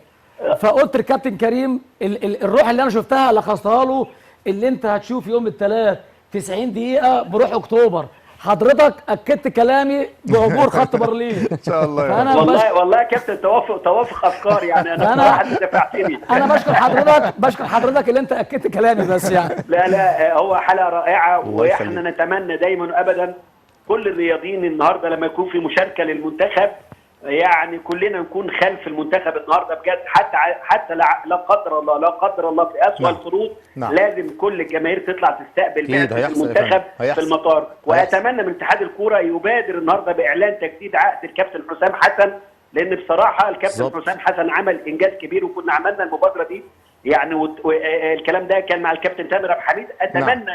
فقلت للكابتن كريم الروح اللي انا شفتها لخصتها له، اللي انت هتشوف يوم الثلاث 90 دقيقة بروح اكتوبر. حضرتك اكدت كلامي بعبور خط برلين ان شاء الله. والله والله يا كابتن توافق افكار يعني، انا بصراحة انت دفعتني. انا بشكر حضرتك اللي انت اكدت كلامي بس يعني. لا لا هو حلقة رائعة، واحنا نتمنى دايما وابدا كل الرياضيين النهارده لما يكون في مشاركة للمنتخب يعني كلنا نكون خلف المنتخب النهارده بجد، حتى لا قدر الله، لا قدر الله في اسوء الظروف. نعم. لازم كل الجماهير تطلع تستقبل بعثه المنتخب في المطار. واتمنى من اتحاد الكورة يبادر النهارده باعلان تجديد عقد الكابتن حسام حسن، لان بصراحة الكابتن حسام حسن عمل انجاز كبير، وكنا عملنا المبادرة دي يعني، الكلام ده كان مع الكابتن تامر عبد الحميد. اتمنى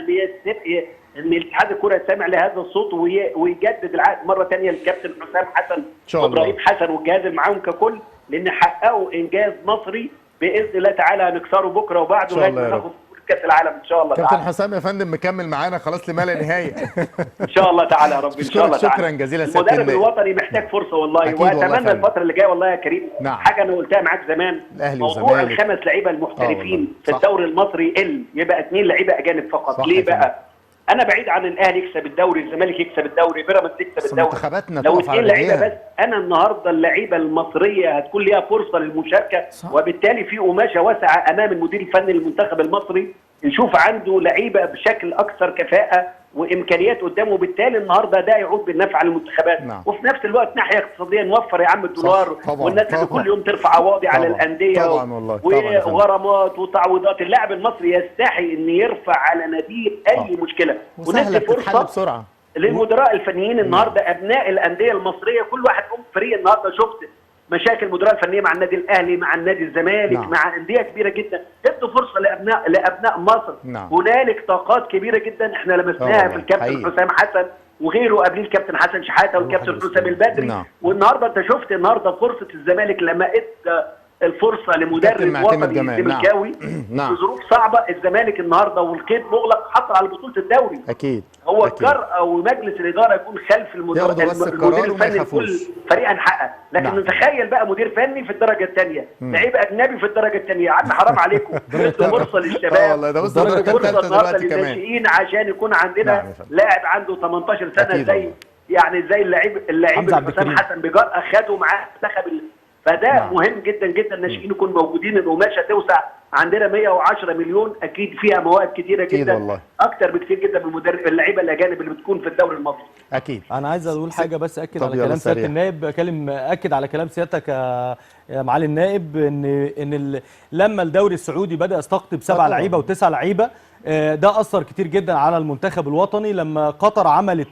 ان الاتحاد الكورة يستمع لهذا الصوت ويجدد العقد مرة ثانية للكابتن حسام حسن وابراهيم حسن والجهاز اللي معاهم ككل، لان حققوا انجاز مصري باذن الله تعالى هنكسره بكره وبعده لغاية ما ناخد كاس العالم ان شاء الله. كابتن حسام يا فندم مكمل معانا خلاص لما لا نهاية ان شاء الله تعالى يا رب، ان شاء الله تعالى. شكرا جزيلا سيادة المدرب الوطني محتاج فرصة والله، واتمنى الفترة اللي جاية والله يا كريم. نعم. حاجة انا قلتها معاك زمان، موضوع الخمس لعيبة المحترفين في الدوري المصري يبقى 2 لعيبة اجانب فقط. ليه بقى؟ انا بعيد عن الاهلي يكسب الدوري، الزمالك يكسب الدوري، بيراميدز يكسب الدوري، منتخباتنا لو 2 لعيبة بس. انا النهارده اللعيبة المصرية هتكون ليها فرصة للمشاركة، وبالتالي في قماشة واسعة امام المدير الفني للمنتخب المصري يشوف عنده لعيبة بشكل اكثر كفاءة وامكانيات قدامه، وبالتالي النهارده ده يعود بالنفع على المنتخبات. نعم. وفي نفس الوقت ناحية اقتصادية نوفر يا عم الدولار، والناس اللي كل يوم ترفع عواضي على الاندية وغرامات وتعويضات. اللاعب المصري يستحي ان يرفع على ناديه اي مشكلة، وندي فرصة بسرعة. للمدراء الفنيين النهارده ابناء الاندية المصرية، كل واحد قوم فريق. النهارده شفت مشاكل المدراء الفنية مع النادي الاهلي، مع النادي الزمالك، نعم. مع اندية كبيرة جدا. ادوا فرصة لابناء مصر. نعم. هنالك طاقات كبيرة جدا احنا لمسناها في الكابتن حسام حسن وغيره، قبليه الكابتن حسن شحاته والكابتن حسام البدري. نعم. والنهارده انت شفت النهارده فرصة الزمالك لما ادى الفرصة لمدرب وطني زملكاوي. نعم. في ظروف صعبة الزمالك النهارده والقيد مغلق حصل على بطوله الدوري. اكيد هو الجرأة ومجلس الادارة يكون خلف المدير الفني لكل فريق هنحقق. لكن نعم. نتخيل بقى مدير فني في الدرجة الثانية، لعيب اجنبي في الدرجة الثانية، يا عم حرام عليكم. ادوا فرصة للشباب، والله ده وصل الدرجة الثالثة دلوقتي كمان للناشئين، عشان يكون عندنا نعم. لاعب عنده 18 سنة زي يعني زي اللعيب حسام حسن بجرأه خده معاه منتخب. فده نعم. مهم جدا جدا الناشئين يكونوا موجودين، القماشه توسع. عندنا 110 مليون اكيد فيها مواهب كتيرة جدا والله. اكتر بكتير جدا من المدرب اللعيبة الاجانب اللي بتكون في الدوري المصري. اكيد. انا عايز اقول حاجة بس، اكد على كلام سيادة النائب، اكد على كلام سيادتك يا معالي النائب، ان لما الدوري السعودي بدا يستقطب 7 لعيبة و9 لعيبة، ده اثر كتير جدا على المنتخب الوطني. لما قطر عملت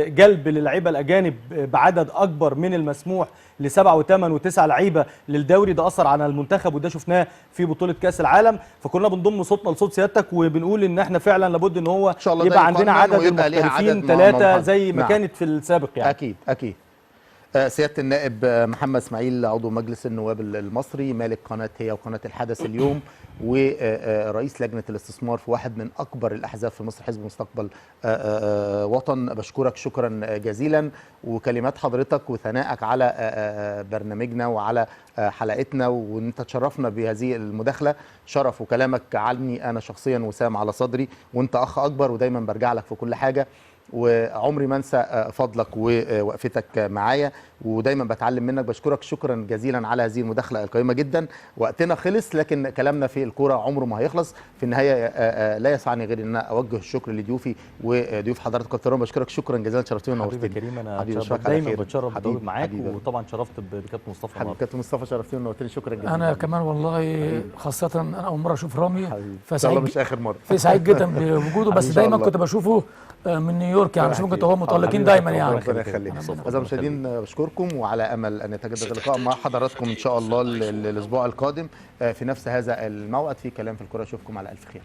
جلب للعيبة الاجانب بعدد اكبر من المسموح ل7 و8 و9 لعيبة للدوري، ده اثر على المنتخب، وده شفناه في بطوله كاس العالم. فكلنا بنضم صوتنا لصوت سيادتك وبنقول ان احنا فعلا لابد ان هو يبقى عندنا عدد المحترفين 3 زي ما كانت في السابق يعني. اكيد اكيد. سيادة النائب محمد اسماعيل، عضو مجلس النواب المصري، مالك قناة هي وقناة الحدث اليوم، ورئيس لجنة الاستثمار في واحد من أكبر الأحزاب في مصر، حزب مستقبل وطن، بشكرك شكرا جزيلا، وكلمات حضرتك وثنائك على برنامجنا وعلى حلقتنا، وانت تشرفنا بهذه المداخلة شرف، وكلامك عني أنا شخصيا وسام على صدري، وانت أخ أكبر ودايما برجع لك في كل حاجة، وعمري ما انسى فضلك ووقفتك معايا، ودايما بتعلم منك. بشكرك شكرا جزيلا على هذه المداخلة القيمة جدا. وقتنا خلص، لكن كلامنا في الكورة عمره ما هيخلص. في النهاية لا يسعني غير ان انا اوجه الشكر لضيوفي وضيوف حضراتكم الكرام. بشكرك شكرا جزيلا، شرفتوني ونورتني. حبيبي كريم، انا دايما بتشرف بالتواجد معاك، وطبعا شرفت بكابتن مصطفى. حبيبي كابتن مصطفى، شرفتني ونورتني، شكرا جزيلا. انا كمان والله، خاصة انا اول مرة اشوف رامي، فسعيد مش اخر مرة، سعيد جدا بوجوده، بس دايما كنت بشوفه من نيويورك يعني، مش ممكن هو متألقين دايما يعني. ربنا يخليك. اعزائي المشاهدين، بشكركم، وعلى امل ان يتجدد اللقاء مع حضراتكم ان شاء الله الاسبوع القادم في نفس هذا الموعد في كلام في الكره. اشوفكم على الف خير.